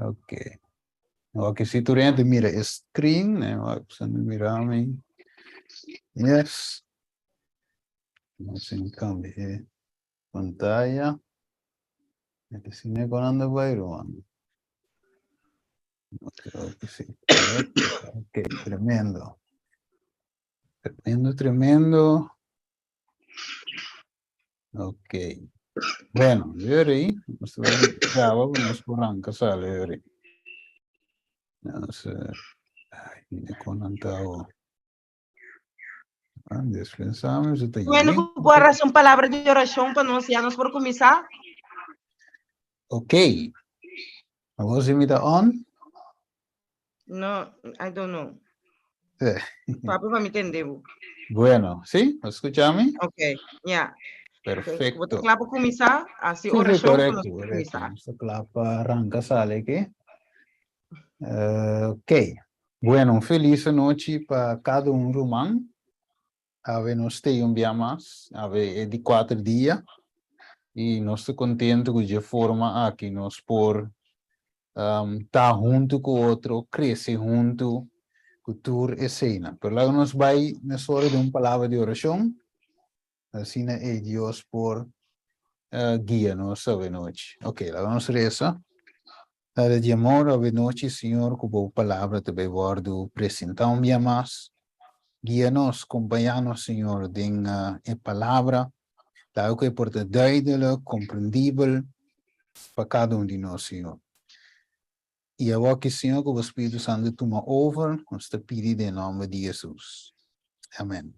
Ok. Ok, si tur hende mira e screen, ne, wak, sa mi mira mi. Yes. Nos in cambia e pantalla. E si ne con anda bai, Roman. Ok, ok, sí. Ok, tremendo. Tremendo, tremendo. Ok. Bueno, yuri, nos graba, nos por arranca sale, yuri. Nos, ay, mira con antao. Ah, dispensame, se te Bueno, ku por hasi un palabra di orashon pa nos, ya nos por kuminsá. Ok. Awor si mi ta on? No, I don't know. Papi pa mi tende bo. Bueno, sí? ¿Me escuchame? Ok, ya. Perfecto. Bo ta kla pa kuminsá? Hasi Sí, sí, orashon pa correcto, nos correcto. kuminsá. Nos ta kla pa arranca sale aquí. Ok. Bueno, un feliz anochi pa cada un ruman. Awe nos t'ei un bia mas, awe e di kuater dia, i nos ta kontentu ku dje forma aki nos por ta huntu ku otro, krese huntu ku tur eseinan. Pero laga nos bai mesora den un palabra di orashon, asina ei Dios por guia nos awe nochi. Ok, laga nos resa. Tata di amor, awe nochi, Señor, ku bo palabra ta bai wòrdu presentá un bia mas. Guia nos, kompañá nos, Señor, den e palabra. Laga ku e por ta duidelik, komprendibel pa kada un di nos, Señor. I awoki, Señor, ku bo Spiritu Santu tuma over, nos ta pidi den nòmber di Hesus. Amen.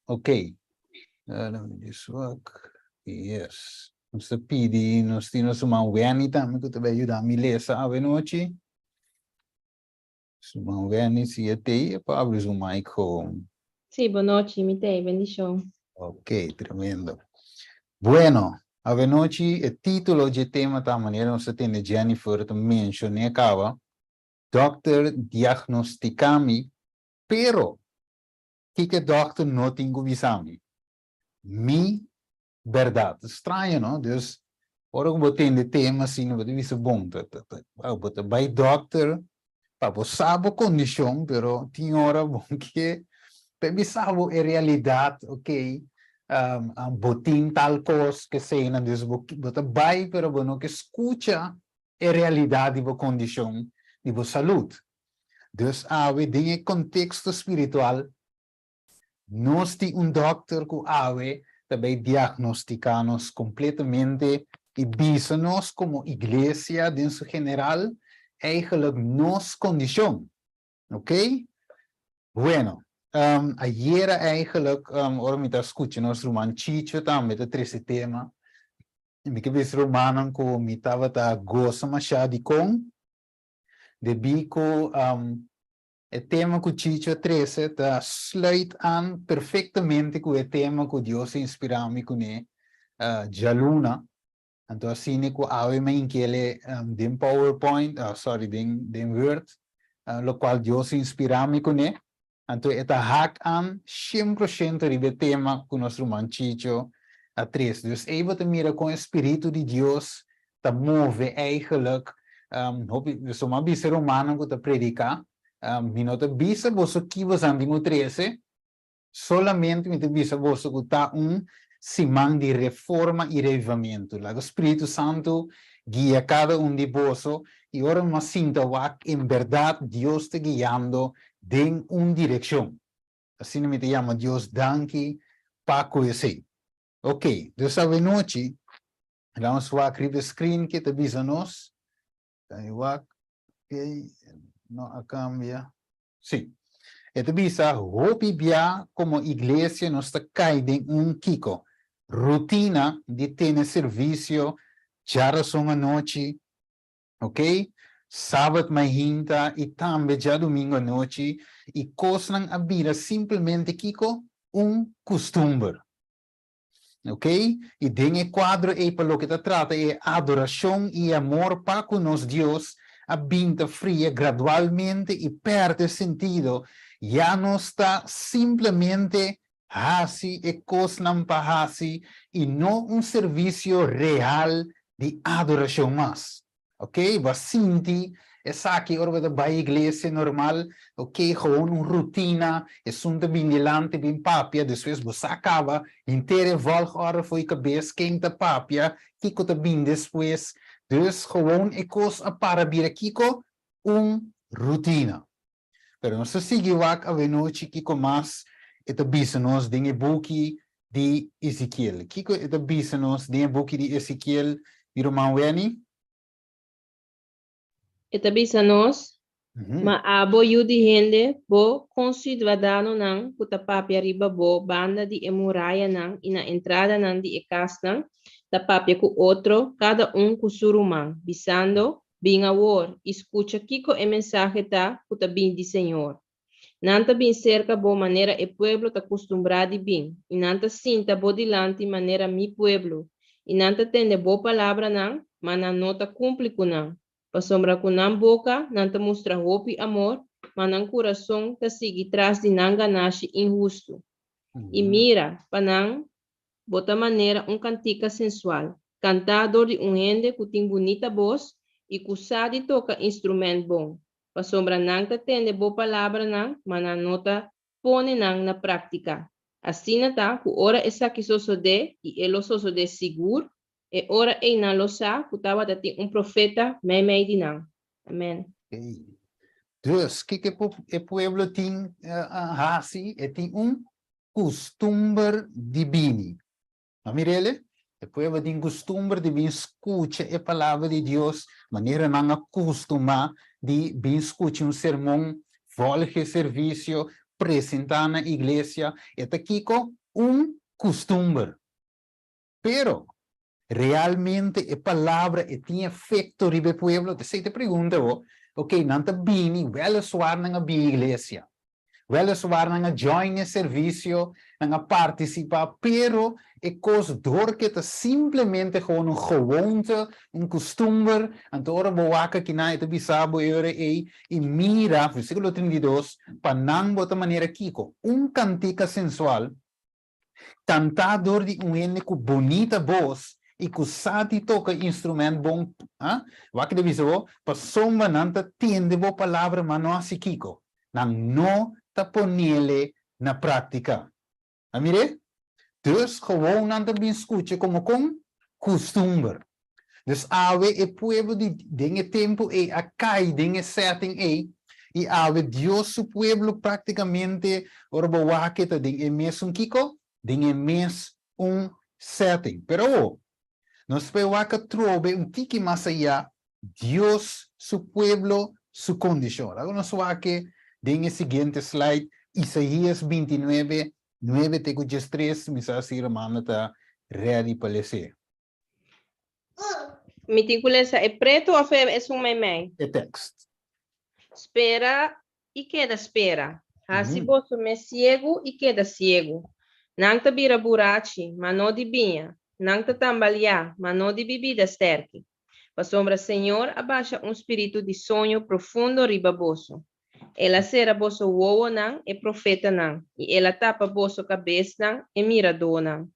Ok. Let me just work. Yes. Nos ta pidi, nos tin nos ruman Wenny tambe ku ta bai yuda mi lesa awe nochi. Ruman Wenny, si e t'ei, e por abri su mic gewoon. Sí, bon nochi, mi t'ei, bendishon. Ok, tremendo. Bueno, awe nochi e título dje tema ta manera nos ta tende Jennifer ta menshoné kaba, Dòkter diagnostika mi, pero kiko e dòkter no tin ku bisa mi? Mi Berdad. Straño, no? Dus, ora ku bo tende tema asina, bo ta bisa, bon, ta, ta, ta, wou, bo ta bai dòkter pa bo sa bo kondishon, pero tin ora bo ke pa e bisa bo e realidat, okey, bo tin tal kos, keseinan, dus bo, bo ta bai, pero bo no ke skucha e realidat di bo kondishon, di bo salud. Dus awe, den e konteksto spiritual, Nos tin un dòkter ku awe ta bai diagnostiká nos kompletamente i bisa nos komo iglesia den su general eigenlijk nos kondishon. Ok? Bueno, ayera eigenlijk ora mi ta skucha nos ruman Chicho tambe ta trese tema, mi ke bisa rumannan ku mi tabata gosa mashá dikon, debí ku E tema ku Chicho a trese ta sluit aan perfectamente ku e tema ku Dios a inspirá mi kuné djaluna. Anto asina ku awe mi a inkele den PowerPoint, sorry, den den Word, lokual Dios a inspirá mi kuné. Anto e ta hak aan shen por shento riba e tema ku nos ruman Chicho a trese. Dus ei bo ta mira kon e Spiritu di Dios ta move eigenlijk, hopi, so mi a bisa e rumannan ku ta prediká, mi no ta bisa boso ki boso tin ku trese, solamente mi ta bisa boso ku ta un siman di reforma i revivamentu. Laga Spiritu Santu guia kada un di boso i ora mi a sinta wak en bèrdat Dios ta guiando den un direkshon. Asina mi ta yama Dios danki pa ku esei. Ok, dus awenochi Laat ons wak riba e screen ke ta bisa nos. Kan je wak? Ok, no a cambia. Sí. E ta bisa hopi bia como iglesia nos ta kai den un kiko? Rutina di tene servicio djarason anochi, ok? Sabat mainta y tambe djadomingo anochi y cosnan a bira simplemente kiko? Un custumber. Ok, i den e kuadro ei pa loke ta trata e adorashon i e amor pa ku nos Dios a bin ta fria gradualmente i pèrdè sentido, ya nos ta simplemente hasi e kosnan pa hasi i no un servisio real di adorashon mas. Ok, bo a sinti esaki ora bo ta bai iglesia normal, ok, gewoon un rutina, esun ta bin dilanti bin papia, despues bo sa kaba henter e volgorde for e kabes, ken ta papia, kiko ta bin despues, dus gewoon e kos a para bira kiko? Un rutina. Pero nos ta sigui wak awenochi kiko mas e ta bisa nos den e buki di Ezekiel. Kiko e ta bisa nos den e buki di Ezekiel, mi ruman Wenny? E ta bisa nos, Ma abo, yu di hende, bo konsiudadanonan ku ta papia riba bo banda di e murayanan i na entradanan di e kasnan, ta papia ku otro, kada un ku su ruman, bisando, Bin awor, i skucha kiko e mensahe ta ku ta bin di señor. Nan ta bin serka bo manera e pueblo ta kustumbrá di bin, i nan ta sinta bo dilanti manera mi pueblo, i nan ta tende bo palabranan, ma nan no ta kumpli ku nan, pasobra ku nan boka nan ta mustra hopi amor, ma nan kurason ta sigui tras di nan ganashi inhustu. I mira, pa nan Bo ta manera un kantika sensual, kantá dor di un hende ku tin bunita bos i ku sa di toka instrumènt bon, pasobra nan ta tende bo palabranan, ma nan no ta pone nan na práktika. Asina ta ku ora esaki sosodé, i e lo sosodé sigur, e ora ei nan lo sa ku tabata tin un profeta meimei di nan. Amèn. Dus, kiko e pueblo tin hasi? E tin un kustumber di bini. No mir'el? E pueblo tin kustumber di bin skucha e palabra di Dios manera nan a kustumá di bin skucha un sermon, volg e servisio, presentá na iglesia. E ta kiko? Un kustumber. Pero, realmente e palabra e tin efekto riba e pueblo? T'esei ta e pregunta bo. Ok, nan ta bini, wèleswar nan a bin iglesia, wèleswar nan a join e servisio, nan a partisipá, pero e kos dor ke ta simplemente gewoon un gewoonte, un kustumber, anto ora bo wak akinan e ta bisa bo e ora ei, i mira, versíkulo 32, pa nan bo ta manera kiko? Un kantika sensual Kantá dor di un hende ku bunita bos i ku sa di toka instrument bon, ha? Wak ta bisa bo, pasobra nan ta tende bo palabra ma no hasi kiko? Nan no ta ponele na práktika. A mir'é? Dus gewoon nan ta bin skucha komo kon kustumber. Dus awe e pueblo di den e tempu ei a kai den e setting ei, i awe Dios su pueblo práktikamente ora bo wak e ta den e mesun kiko? Den e mes un setting. Pero awor, nos por wak atrobe un tiki mas ayá Dios su pueblo su kondishon. Laga nos wak den e siguiente slide, Isaías 29, 9 te ku 13, mi sa si hermana ta ready pa les'é. Mi tin ku lesa e pretu òf e esun meimei? E tekst. Spera i keda spera. Hasi boso mes siegu i keda siegu. Nan ta bira burachi, ma no di biña. Nan ta tambaliá, ma no di bibida sterki. Pasobra Señor a basha un spiritu di soño profundo riba boso. El a sera boso wowonan, e profetanan, i el a tapa boso kabesnan, e miradónan.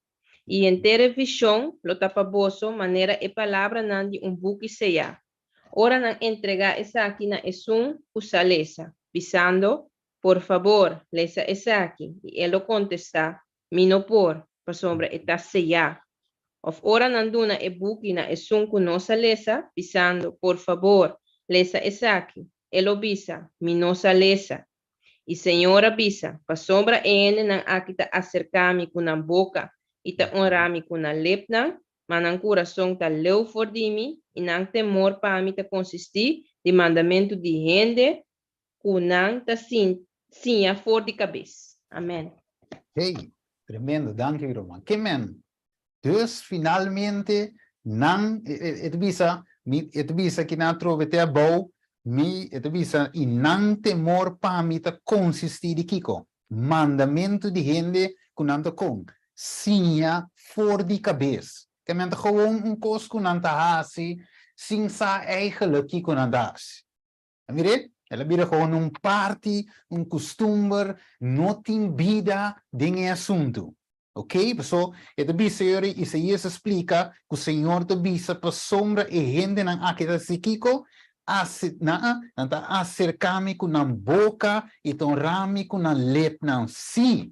I henter e vishon lo ta pa boso manera e palabranan di un buki seyá, ora nan entregá esaki na esun ku sa lesa, bisando, Por fabor, lesa esaki, i e lo kontestá, Mi no por, pasobra e ta seyá. Òf ora nan duna e buki na esun ku no sa lesa, bisando, Por fabor, lesa esaki, e lo bisa, Mi no sa lesa. I Señor a bisa, Pasobra e hendenan aki ta aserká mi ku nan boka i ta onrá mi ku nan lepnan, ma nan kurason ta leu for di mi, i nan temor pa mi ta konsistí di mandamentu di hende ku nan ta siña for di kabes. Amèn. Hey, tremendo, danki ruman. Ke men? Dus finalmente nan, e ta bisa, mi, e ta bisa ki nan a trobe te abou, mi, e ta bisa, i nan temor pa mi ta konsistí di kiko? Mandamentu di hende ku nan ta kon siña for di kabes. Ke men ta gewoon un kos ku nan ta hasi sin sa eigenlijk kiko nan ta hasi. A mir'é? El a bira gewoon un parti, un kustumber, no tin bida den e asuntu. Ok, paso e ta bisa yori, Isaías a splika ku Señor ta bisa pasobra e hendenan aki ta hasi kiko? Ase, nan, nan ta aserká mi ku nan boka i ta honra mi ku nan lepnan, sí,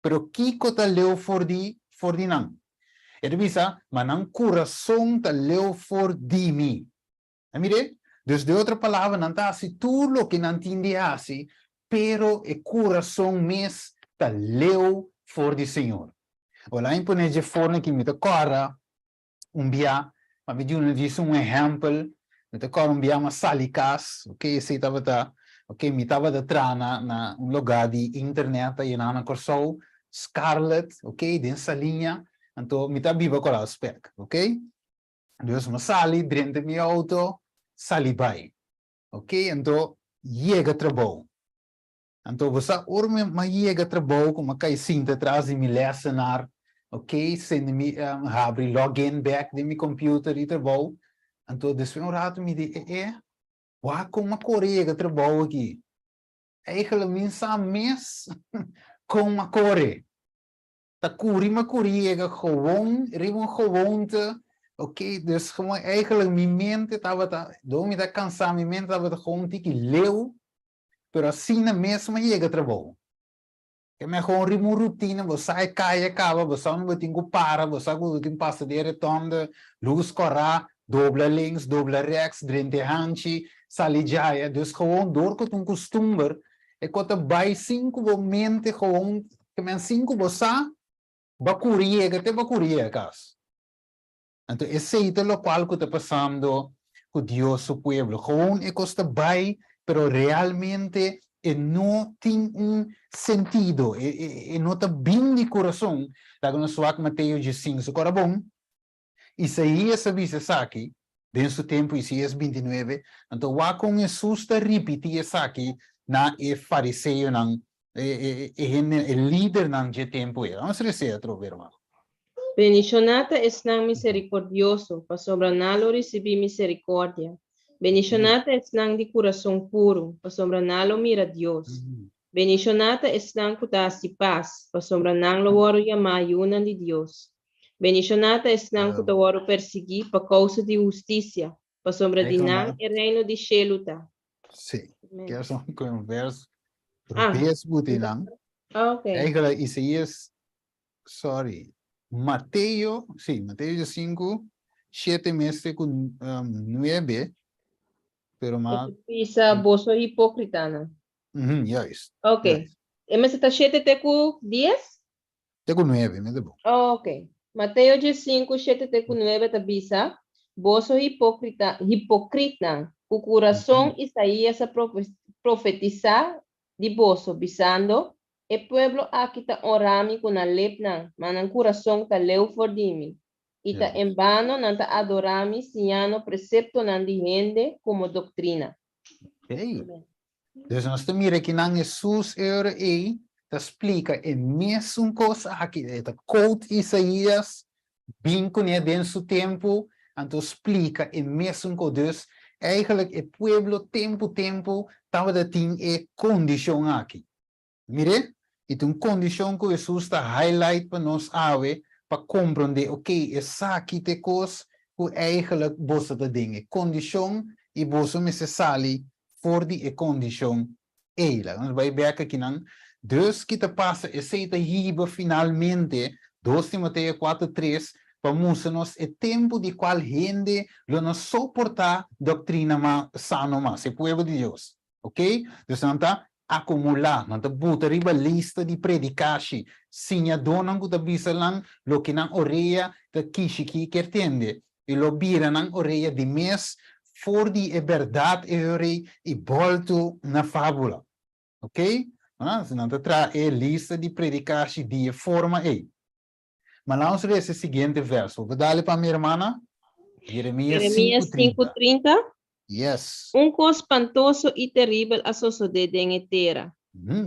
pero kiko ta leu for di, for di nan? E ta bisa, ma nan kurason ta leu for di mi. A mir'é? Dus den otro palabra, nan ta hasi tur loke nan tin di hasi, pero e kurason mes ta leu for di Señor. Ora mi pone dje forma ki mi ta kòrda un bia, ma mi duna djis un ehèmpel, mi ta kòrda un bia mi a sali kas, oke, esei tabata, oke, mi tabata traha na na un lugá di internet ayina na Kòrsou, Scarlet, oke, den Saliña, anto mi ta biba Koraal Spek, oke. Dus mi sali drenta mi auto, sali bai. Ok, anto yega trabou. Anto bo sa ora mi a yega trabou ku mi a kai sinta tras di mi lessenaar, ok, sende mi habri login bek den mi computer di trabou. Anto despues un rato mi di, e e, wak kon mi a kore yega trabou aki? Eigenlijk mi sa mes kon mi a kore. Ta curi ma curi yega gewoon riba un gewoonte, ok, dus gewoon eigenlijk mi mente tabata, door mi ta cansa mi mente tabata gewoon tiki leu, pero asina mes mi a yega trabou. Ke mi a gewoon riba un rutina, bo sa e caya caba, bo sa unda bo tin cu para, bo sa cu bo tin pasa di e rotonde, luz cora, dobla links, dobla rechts, drenta e hanchi, sali djaya, dus gewoon door cu ta un custumber, E ko ta bai sin ku bo mente gewoon ke men sin ku bo sa bo a kuri yega te bo a kuri yega kas. Anto esei ta lokual ku ta pasando ku Dios su pueblo. Gewoon e kos ta bai pero realmente e no tin un sentido, e no ta bin di kurason. Laga nos wak Mateo diesinku. Su kora bon? Isaías a bisa esaki den su tempu, Isaías bintinuebe, anto wak kon Hesus ta ripití esaki na e fariseonan, e hende, e lidernan dje tempu ei. Vamos resé atrobe, hermano. Bendishoná ta esnan miserikordioso, pasobra nan lo risibí miserikòrdia. Bendishoná ta esnan di kurason puru, pasobra nan lo mira Dios. Bendishoná ta esnan ku ta hasi pas, pasobra nan lo wòrdu yamá yunan di Dios. Bendishoná ta esnan ku ta wòrdu persiguí pa kousa di hustisia, pasobra di nan e reino di shelu ta. Sí, kier son ku un vers robes buti nan. Ah, ok. Eigenlijk Isaías, sorry, Mateo, sí, Mateo 5, 7 mester ku 9, pero ma... Bisa boso hipókritanan. Juist. Ok. E mester ta 7 te ku 10? Te ku nuebe, mi ta bon. Ok. Mateo diesinku, shete te ku nuebe ta bisa, Boso hipókrita, hipokritnan, ku kurason Isaías a profetisá di boso, bisando, E pueblo aki ta onrá mi ku nan lepnan, ma nan kurason ta leu for di mi. I ta en bano nan ta adorá mi, siñando preseptonan di hende komo doktrina. Ok. Dus nos ta mira kinan Hesus e ora ei ta splika e mesun kos aki. E ta quote Isaías, bin kuné den su tempu, anto splika e mesun kos. Dus eigenlijk e pueblo tempu tempu tabata tin e kondishon aki. Mir'é, i ta un kondishon ku Hesus ta highlight pa nos awe pa komprondé, ok, esaki ta e kos ku eigenlijk boso ta den, e kondishon, i boso mester sali for di e kondishon ei. Laga nos bai bek akinan. Dus ki ta pasa? Esei ta hiba finalmente, dos Timoteo kuater tres, pa mustra nos e tempu di kual hende lo no soportá doktrina mas sano mas, e pueblo di Dios. Ok? Dus nan ta akumulá, nan ta buta riba lista di predikashi, siñadónan ku ta bisa nan loke nan orea ta kishikí kier tende, i lo bira nan orea di mes for di e bèrdat e horei i bòltu na fábula. Ok? Nan ta traha e lista di predikashi di e forma ei. Ma lanos lesa e siguiente verso. Bo dale pa mi, hermana? Jeremias Jeremias 5:30. 5:30. Yes. Un kos spantoso i teribel a sosodé den e tera.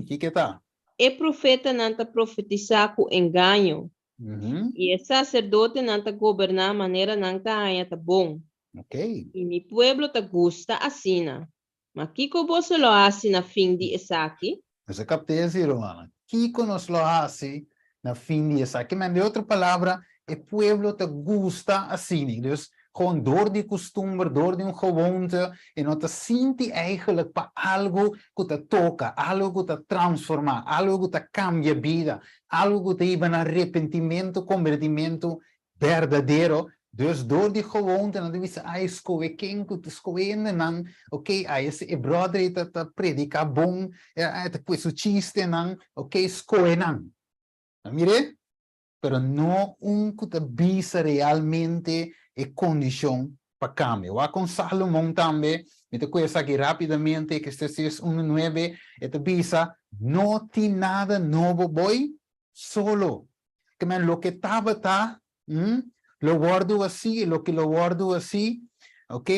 Kiko ta? E profetanan ta profetisá ku engaño, i e saserdotenan ta goberná manera nan ta haña ta bon. I mi pueblo ta gusta asina. Ma kiko boso lo hasi na fin di esaki? Nos a kapt'é esei, rumannan. Kiko nos lo hasi? na fin di esaki. Men, di otro palabra, e pueblo ta gusta asina. Dus, gewoon door di costumber, door di un gewoonte, e no ta sinti eigenlijk pa algo cu ta toca, algo cu ta transforma, algo cu ta cambia bida, algo cu ta hiba na arrepentimento, convertimento berdadero. Dus door di gewoonte, nan ta bisa, ay, scohe ken cu ta scohe nan, ok, ay, ese e brother ta, ta predica bon, e ta cu su chiste nan, ok, scohe nan. Mire? Pero no un cu ta bisa realmente e condicion pa cambia. Wak con Salomon tambe, mi ta cu esaki rapidamente, Eclesiastes 1:9, e ta bisa, no tin nada nobo bo'i solo. Ke men loke tabata, lo wordo haci, loke lo wordo haci, ok?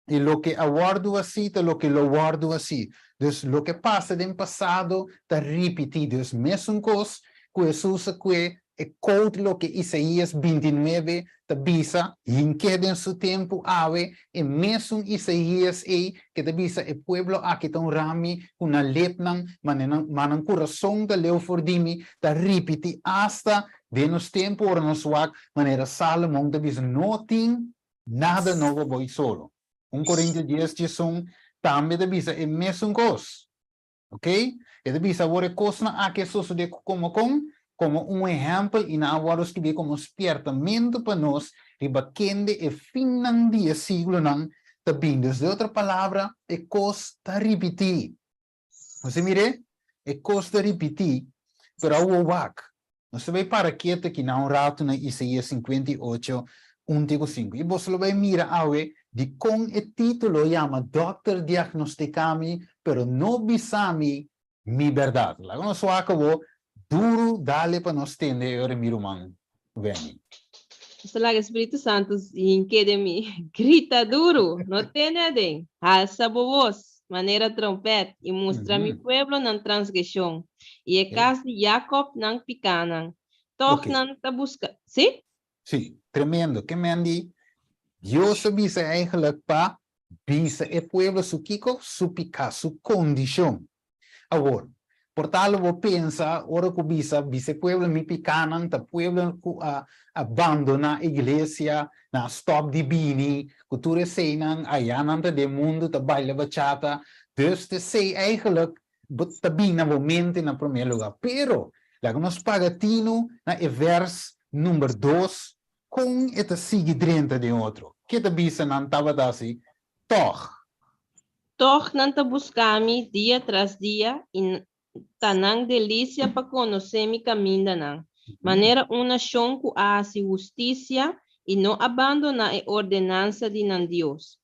Y loke a wordo haci ta loke lo wordo haci. Dus loke pasa den pasado ta ripiti. Dus mesun cos cu Jesus a cue e quote loke Isaías 29 ta bisa, hinke den su tempo awe, e mesun Isaías ei cu ta bisa e pueblo aki ta honra mi cu nan lepnan, ma nan curason ta leu for di mi, ta ripiti hasta den nos tempo ora nos wak manera Salomon ta bisa no tin nada nobo bo'i solo. 1 Corintio 10, 11 tambe ta bisa e mesun cos. Ok? E ta bisa awor e cosnan aki a sosode como con? Como un ehempel y nan a wordo scribi como spiertamento pa nos riba kende e finnan di e siglonan ta bin. Dus de otro palabra, e cos ta ripiti. Nos a mire? E cos ta ripiti, pero awor wak. Nos ta bay para keto aki na un rato na Isaías 58, 1 te cu 5. Y boso lo bay mira awe di con e titulo yama Dokter diagnostica mi, pero no bisa mi mi berdad. Laga nos wak awo duro dale pa nos tende e ora mi ruman Wendy. Nos ta laga Spiritu Santu hinke den mi. Grita duru, no tene aden. Halsa bo bos, manera trompet, i mustra mi pueblo nan transgreshon, i e kas di Jakòb nan pikánan. Tòg nan ta buska. Sí? Sí, tremendo. Ke men di Dios a bisa eigenlijk pa bisa e pueblo su kiko? Su piká, su kondishon. Awor, por tal lo bo pensa ora ku bisa, bisa e pueblo mi pikánan ta pueblo ku a abandoná iglesia, nan a stòp di bini, ku tur eseinan ayá nan ta den mundu ta baila bachata, dus ta esei eigenlijk bo ta bini na bo mente na promé lugá. Pero, laga nos paga tinu na e vèrs number dos kon e ta sigui drenta den otro. Ke ta bisa nan tabata hasi tòg? Tòg nan ta buska mi dia tras dia i ta nan delisia pa konosé mi kamindanan, manera un nashon ku a hasi hustisia i no a bandoná e ordenansa di nan Dios.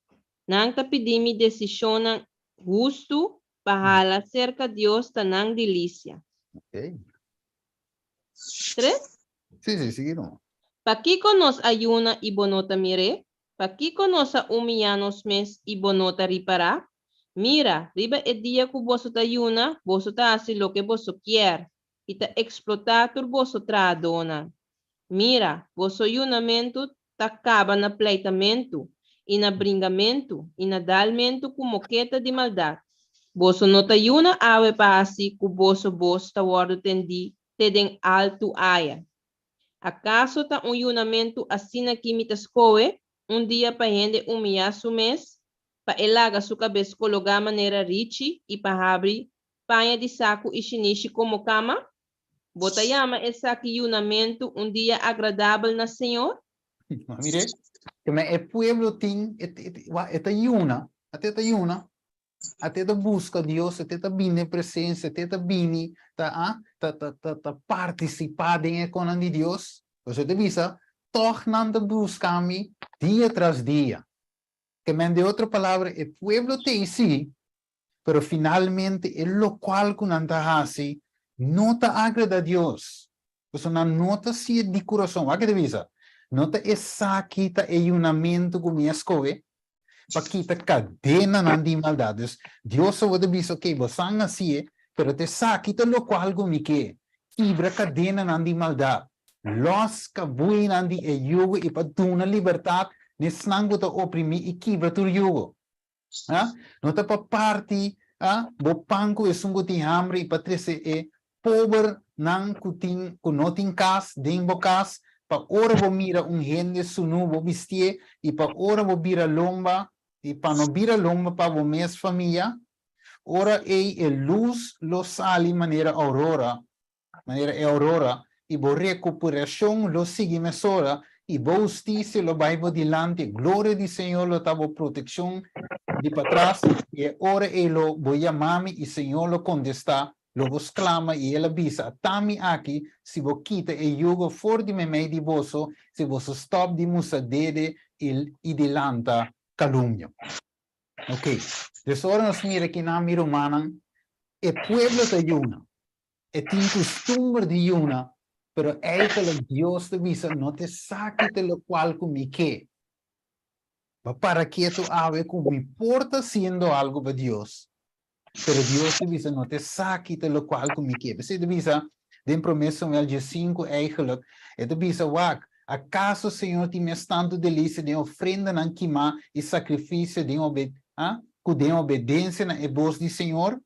Nan ta pidi mi desishonnan hustu pa hala serka Dios ta nan delisia. Tres. Sí, sí, sigui no. Pakiko nos a yuna i bo no ta mir'é? Pakiko nos a humiyá nos mes i bo no ta ripará? Mira, riba e dia ku boso ta yuna, boso ta hasi loke boso kier i ta eksplotá tur boso trahadónan. Mira, boso yunamentu ta kaba na pleitamentu i na bringamentu i na dalmentu ku moketa di maldat. Boso no ta yuna awe pa hasi ku boso bos ta wòrdu tendí te den altu aya. Akaso ta un yunamentu asina ki mi ta skohe, un dia pa hende humiyá su mes, pa e laga su kabes kologá manera richi i pa habri paña di saku i shinishi komo kama? Bo ta yama esaki yunamentu, un dia agradabel na Señor? Mire, e pueblo tin, e ta yuna, e ta yuna, Ate ta buska Dios, ate ta bini den presensia, ate ta bini ta a ta ta ta ta partisipá den e konan di Dios. Pasobra e ta bisa, Tòg nan ta buska mi dia tras dia. Ke men den otro palabra, e pueblo t'ei sí, pero finalmente e lokual ku nan ta hasi no ta agrada Dios. Pasobra nan no ta si'e di kurason. Wak e ta bisa, No ta esaki ta e yunamentu ku mi a skohe? pa kita kadenanan di maldat. Dus, Dios tabata bisa, ok, bo san hasié, pero ta esaki ta lokual ku mi ke, kibra kadenanan di maldat, lòs kabuinan di e yugo i pa duna libertat na esnan ku ta oprimí i kibra tur yugo. Ha? No ta pa parti, ha, bo pan ku esun ku tin hambre i pa trese e. Pobernan ku tin ku no tin kas den bo kas, pa ora bo mira un hende sunú bo bistié, i pa ora bo bira lomba, i pa no bira lomba pa bo mes famia. Ora ei e lus lo sali manera aurora, manera e aurora, i bo rekuperashon lo sigui mesora, i bo hustisia lo bai bo dilanti, gloria di Señor lo ta bo protekshon di patras, i e ora ei lo bo yama mi, i Señor lo kontestá, lo bo sklama, i El a bisa, Ata mi aki, si bo kita e yugo for di meimei di boso, si boso stòp di musa dede i di lanta kalumnio. Ok, dus ora nos mira kinan, mi rumannan, e pueblo ta yuna. E tin kustumber di yuna, pero eigenlijk Dios ta bisa, no ta esaki ta lokual ku mi ke. Bo para ketu awe ku mi por ta hasiendo algu pa Dios, pero Dios ta bisa, no ta esaki ta lokual ku mi ke. P'esei ta bisa den Promé Samuel diesinku eigenlijk, e ta bisa, Wak, akaso Señor tin mes tantu delisia den ofrendanan kimá i sakrifisio den obe, ah, ku den obedensia na e bos di Señor?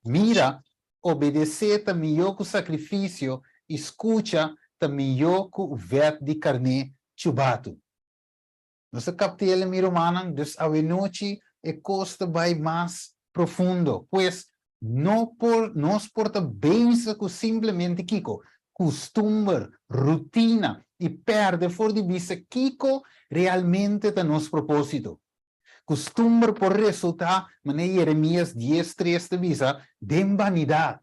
Mira, obedesé ta mihó ku sakrifisio i skucha ta mihó ku vèt di karné chubatu. Nos a kapt'el, mi rumannan, dus awenochi e kos ta bai mas profundo. Pues, no por, nos por ta bezig ku simplemente kiko? Kustumber, rutina, i pèrdè for di bista kiko realmente ta nos propósito. Kustumber por resultá, manera Jeremías dies tres ta bisa, den banidat.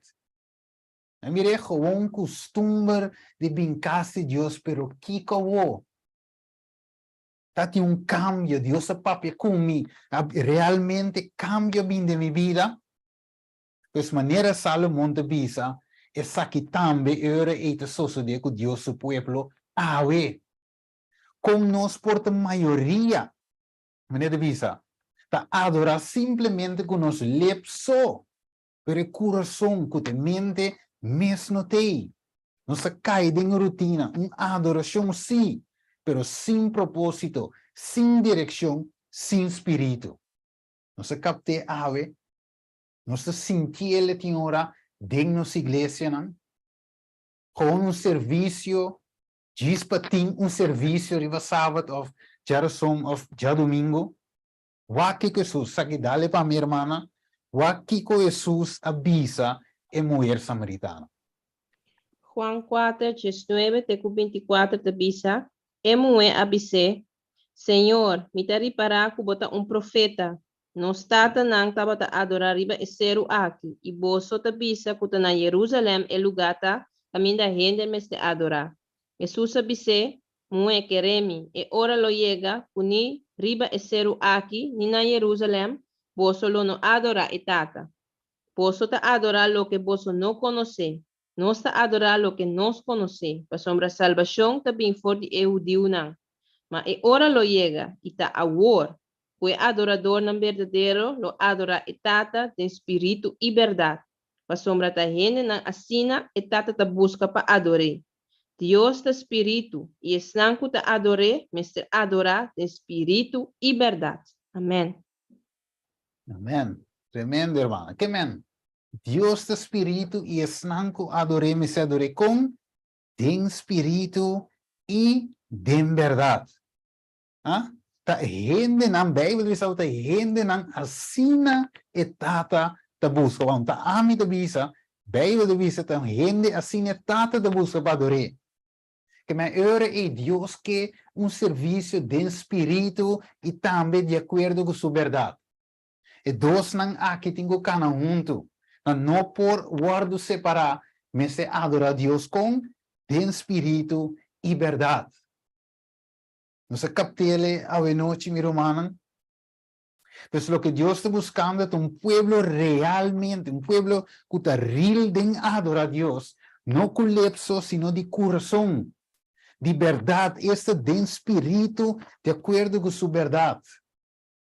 A mir'é gewoon kustumber di bin kas di Dios, pero kiko awor? Ta tin un kambio, Dios a papia ku mi, a realmente kambio a bin den mi bida? Pues manera Salomon ta bisa, esaki tambe e ora ei ta sosodé ku Dios su pueblo awe. Kon nos por ta mayoria, manera ta bisa, ta adorá simplemente ku nos lep so, pero e kurason ku ta e mente mes no t'ei. Nos ta kai den rutina, un adorashon sí, pero sin propósito, sin direkshon, sin spiritu. Nos a kapt'é awe, nos ta sintiel e tin ora den nos iglesianan, gewoon un servisio Djis pa tin un servisio riba sabat of djarason of djadumingu? Wak kiko Hesus sa ki dale pa mi hermana, wak kiko Hesus a bisa e muher samaritano. Juan kuater, diesnuebe te ku binti-kuater ta bisa, E muhé a bis'é, Señor, mi ta ripará ku bo ta un profeta. Nos tatanan tabata adorá riba e seru aki, i boso ta bisa ku ta na Jerusalèm e lugá ta kaminda hende mester adorá. Hesus a bis'é, Muhé, kere mi, e ora lo yega ku ni riba e seru aki ni na Jerusalèm boso lo no adorá e Tata. Boso ta adorá loke boso no konosé. Nos ta adorá loke nos konosé, pasobra salbashon ta bin for di e hudiunan. Ma e ora lo yega, i ta awor, ku e adoradornan berdadero lo adorá e Tata den spiritu i bèrdat, pasobra ta hendenan asina e Tata ta buska pa ador'é. Dios ta spiritu, i esnan ku ta ador'é mester adorá den spiritu i bèrdat. Amèn. Amèn. Tremendo, hermana. Ke men? Dios ta spiritu i esnan ku ador'é mester ador'é kon? Den spiritu i den bèrdat. Ah, ta hendenan, Bijbel ta bisa ku ta hendenan asina e Tata ta buska. Bon, ta ami ta bisa, Bijbel ta bisa ta hende asina e Tata ta buska pa ador'é. Ke men e ora ei Dios ke un servisio den spiritu i tambe di akuerdo ku su bèrdat. E dosnan aki tin ku kana huntu. Nan no por wòrdu separá, mester adorá Dios kon? Den spiritu i bèrdat. Nos a kapt'el awenochi, mi rumannan. Pues loke Dios ta buskando ta un pueblo realmente, un pueblo ku ta ril den adorá Dios, no ku lepso, sino di kurason, di bèrdat, esta den spiritu, di akuerdo ku su bèrdat.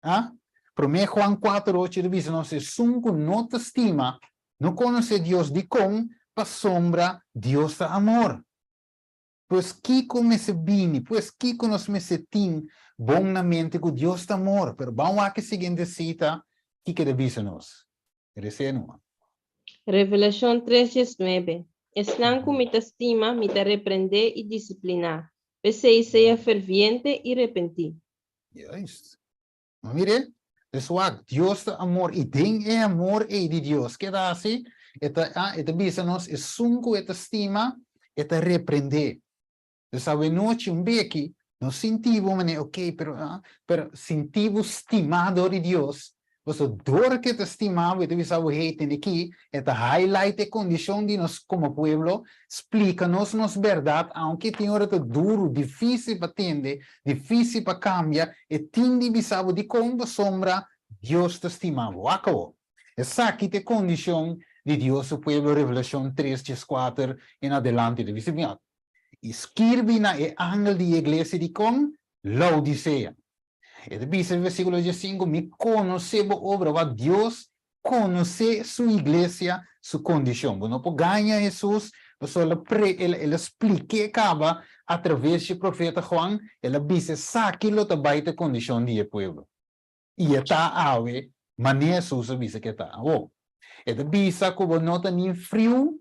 A? Promé Juan kuater ocho ta bisa nos, Esun ku no ta stima no konosé Dios. Dikon? Pasobra Dios ta amor. Pues kiko mester bini? Pues kiko nos mester tin bon na mente ku Dios ta amor? Pero ban wak e siguiente sita, kiko e ta bisa nos. Resé numa. Revelashon 3, 19. Esnan ku mi ta stima, mi ta reprendé i disipliná. P'esei sea ferviente i repentí. Juist. Maar mire, dus wak, Dios ta amor i den e amor ei di Dios, ke ta hasi? E ta, ah, e ta bisa nos, esun ku e ta stima, e ta reprendé. Dus awe nochi un beki, no sinti bo manera, ok, pero, ah, pero sinti bo stimá dor di Dios, pasobra dor ku e ta stima bo, e ta bisa bo, hey, tende aki, e ta highlight e kondishon di nos komo pueblo, splika nos nos bèrdat, aunke tin ora ta duru, difísil pa tende, difísil pa kambia, e tin di bisa bo dikon pasobra Dios ta stima bo. Wak awor. Esaki ta e kondishon di Dios su pueblo, Revelashon 3, 14 en adelante. Ta bisa mi, I skirbi na e angel di e iglesia di kon? Laodisea. E ta bisa den versíkulo 15, Mi konosé bo obra. Wak, Dios konosé su iglesia su kondishon. Bo no por gaña Hesus, pasobra el a pre, el, el a splik'é kaba atraves dje profeta Juan, el a bisa esaki lo ta bai ta e kondishon di e pueblo. I e ta awe manera Hesus a bisa ku e ta. Awor, e ta bisa ku bo no ta ni friu,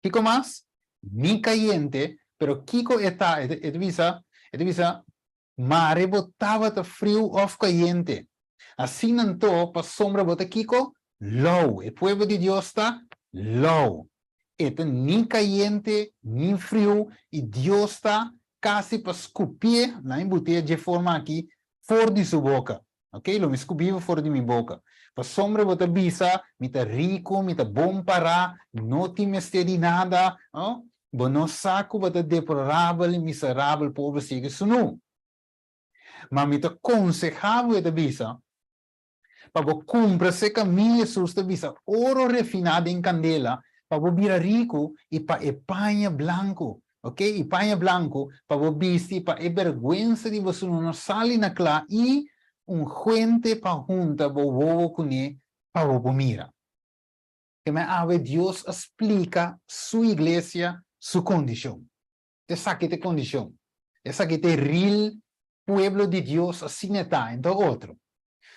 kiko mas? Ni kayente, pero kiko e ta? E ta, e ta bisa, e ta bisa, Mare bo tabata friu òf kayente. Asina anto, pasobra bo ta kiko? Lou. E pueblo di Dios ta lou. E ta ni kayente ni friu, i Dios ta kasi pa skupié, nan e but'é dje forma aki, for di su boka. Ok, lo mi skupi bo for di mi boka. Pasobra bo ta bisa, Mi ta riku, mi ta bon pará, no tin mester di nada. Oh, bo no sa ku bo ta deplorabel i miserabel, pober, siegu i sunú. Ma mi ta konsehá bo, e ta bisa, pa bo kumpra serka mi, Hesus ta bisa, oro refiná den kandela, pa bo bira riku, i pa e paña blanku, ok, i paña blanku pa bo bisti pa e bèrgwensa di bo sunu no sali na kla i un huente pa hunta bo wowo kuné pa bo por mira. Keme awe Dios a splika su iglesia su kondishon. Esaki ta e kondishon. Esaki ta e real pueblo di Dios asina e ta, en ta otro.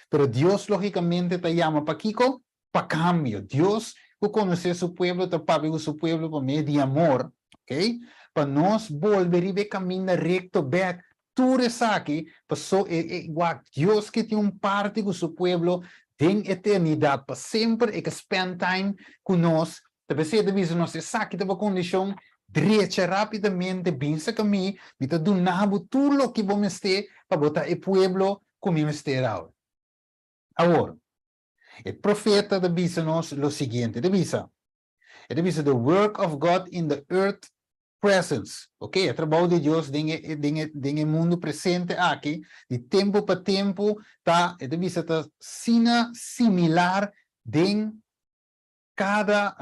Pero Dios logicamente ta yama pa kico? Pa cambio. Dios cu conoce su pueblo ta papia cu su pueblo pa medio di amor, ok, pa nos bolbe riba e caminda recto bek. Tur esaki paso e e wak Dios ke tin un parti cu su pueblo den eternidad pa semper e ke spend time cu nos. Ta p'esei e ta bisa nos, Esaki ta bo kondishon, drecha rápidamente, bin saka mi, mi ta duna bo tur loke bo mester pa bo ta e pueblo ku mi mester awe. Awor, e profeta ta bisa nos lo siguiente, e ta bisa, e ta bisa, The work of God in the earth presence, ok, e trabou di Dios den e, den e, den e mundu presente aki, di tempu pa tempu, ta, e ta bisa, ta sina similar den Kada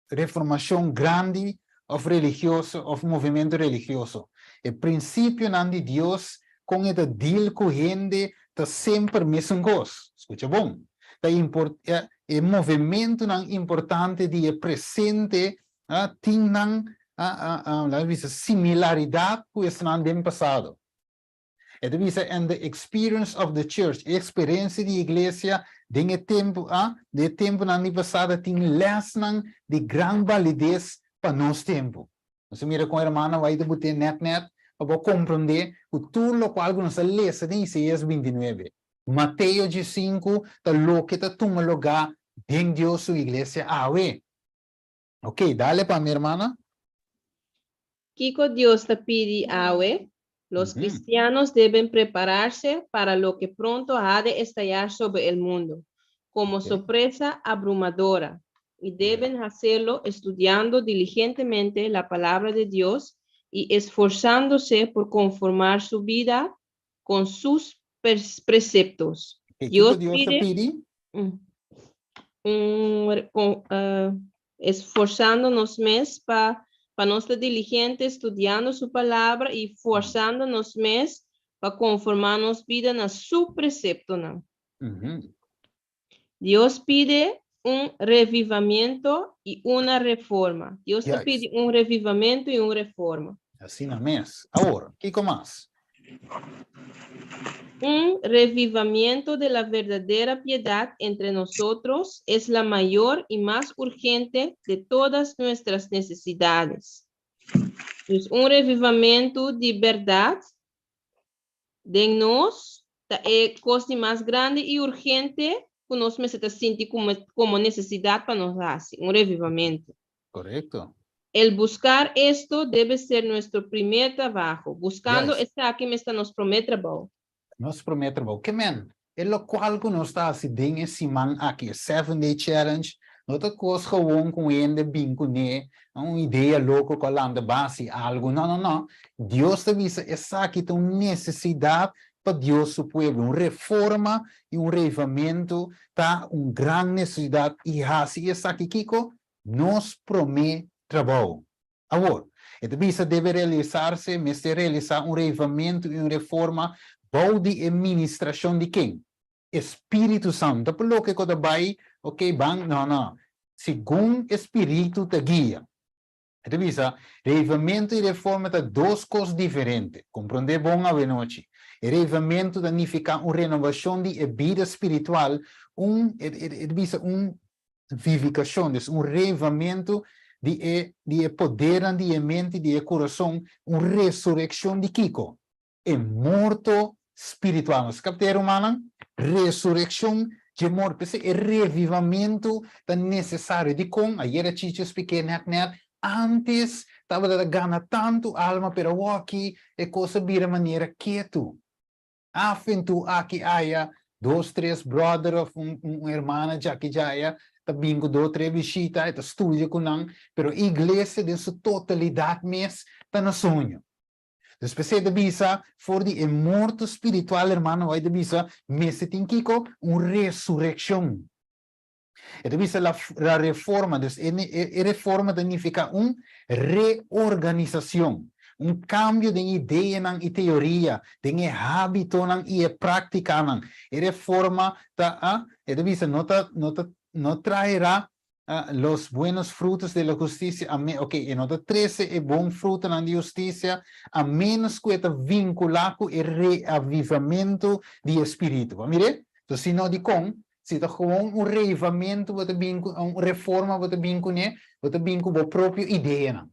reformashon grandi òf religioso òf movementu religioso, e prinsipionan di Dios kon e ta deal ku hende ta semper mesun kos. Skucha bon. Ta e movementunan importante di e presente tin nan laga bisa similaridat ku esnan den pasado. E ta bisa, And the experience of the church, e eksperensia di iglesia den e tempu a, den e tempunan di pasado tin lèsnan di gran balides pa nos tempu. Nos a mira kon hermana White ta but'é nèt nèt pa bo komprondé ku tur lokual ku nos a lesa den Isaías 29, Mateo 15 ta loke ta tuma lugá den Dios su iglesia awe. Ok, dale pa mi hermana. Kiko Dios ta pidi awe? Los cristianos deben prepararse para lo que pronto ha de estallar sobre el mundo, como sorpresa abrumadora, y deben hacerlo estudiando diligentemente la palabra de Dios y esforzándose por conformar su vida con sus preceptos. Dios pide, pidi? Un, con, esforzándonos mes pa pa nos ta diligente estudiando su palabra y forzándonos mes pa conformá nos bida na su preceptonan. Dios pide un revivamiento y una reforma. Dios ta pidi un revivamento y un reforma. Asina mes. Awor, kiko mas? Un revivamiento de la verdadera piedad entre nosotros es la mayor y más urgente de todas nuestras necesidades. Dus un revivamento di berdad den nos ta e cos di mas grandi y urgente cu nos mester ta sinti como, como necesidad pa nos haci, un revivamento. Correcto. El buscar esto debe ser nuestro primer trabajo. Buscando esaki mester ta nos promé trabou. Nos promé trabou. Ke men, e lokual ku nos ta hasi den e siman aki, e Seven Day Challenge, no ta kos gewon ku un hende bin kuné, un idea loko ku a lanta ban hasi algu. No, no, no. Dios ta bisa esaki ta un nesesidat pa Dios su pueblo. Un reforma i un reivamentu ta un gran nesesidat i hasi esaki kiko? Nos promé trabou. Awor, e ta bisa debe realisarse, mester realisá un reivamentu i un reforma bou di e ministrashon di ken? E Spiritu Santu. Ta por loke ku ta bai, ok, ban, no, no. Segun e Spiritu ta guia. E ta bisa, reivamentu i reforma ta dos kos diferente. Komprondé bon awenochi. E reivamentu ta nifiká un renovashon di e bida spiritual, un, e ta bisa un vivikashon, dus un reivamentu di e di e podernan di e mente, di e kurason, un resurekshon di kiko? E morto spiritual. Nos kapt'é, rumannan? Resurekshon dje morto. P'esei e revivamentu ta nesesario. Dikon? Ayera Chichi splik'é nèt nèt. Ántes tabata ta gana tantu alma, pero awoki e kos a bira manera ketu. Af en toe aki aya dos tres brother of un un hermana djaki djaya ta bin ku dos tres bishita e ta studia ku nan pero iglesia den su totalidat mes ta na soño. Dus p'esei ta bisa for di e morto spiritual hermano White ta bisa mester tin kiko? Un resurekshon. E ta bisa la la reforma, dus e e reforma ta nifica un reorganisacion, un cambio den ideanan y teoria, den e habitonan y e practicanan. E reforma ta a, e ta bisa no ta no ta no traerá los buenos frutos de la husticia a me, ok, e no ta trece e bon frutanan di husticia a menos cu e ta vincula cu e reavivamento di e spiritu. Bo a mira? Entonces, si no dicon? Si ta gewoon un reivamentu bo ta bin ku, un reforma bo ta bin kuné, bo ta bin ku bo propio ideanan.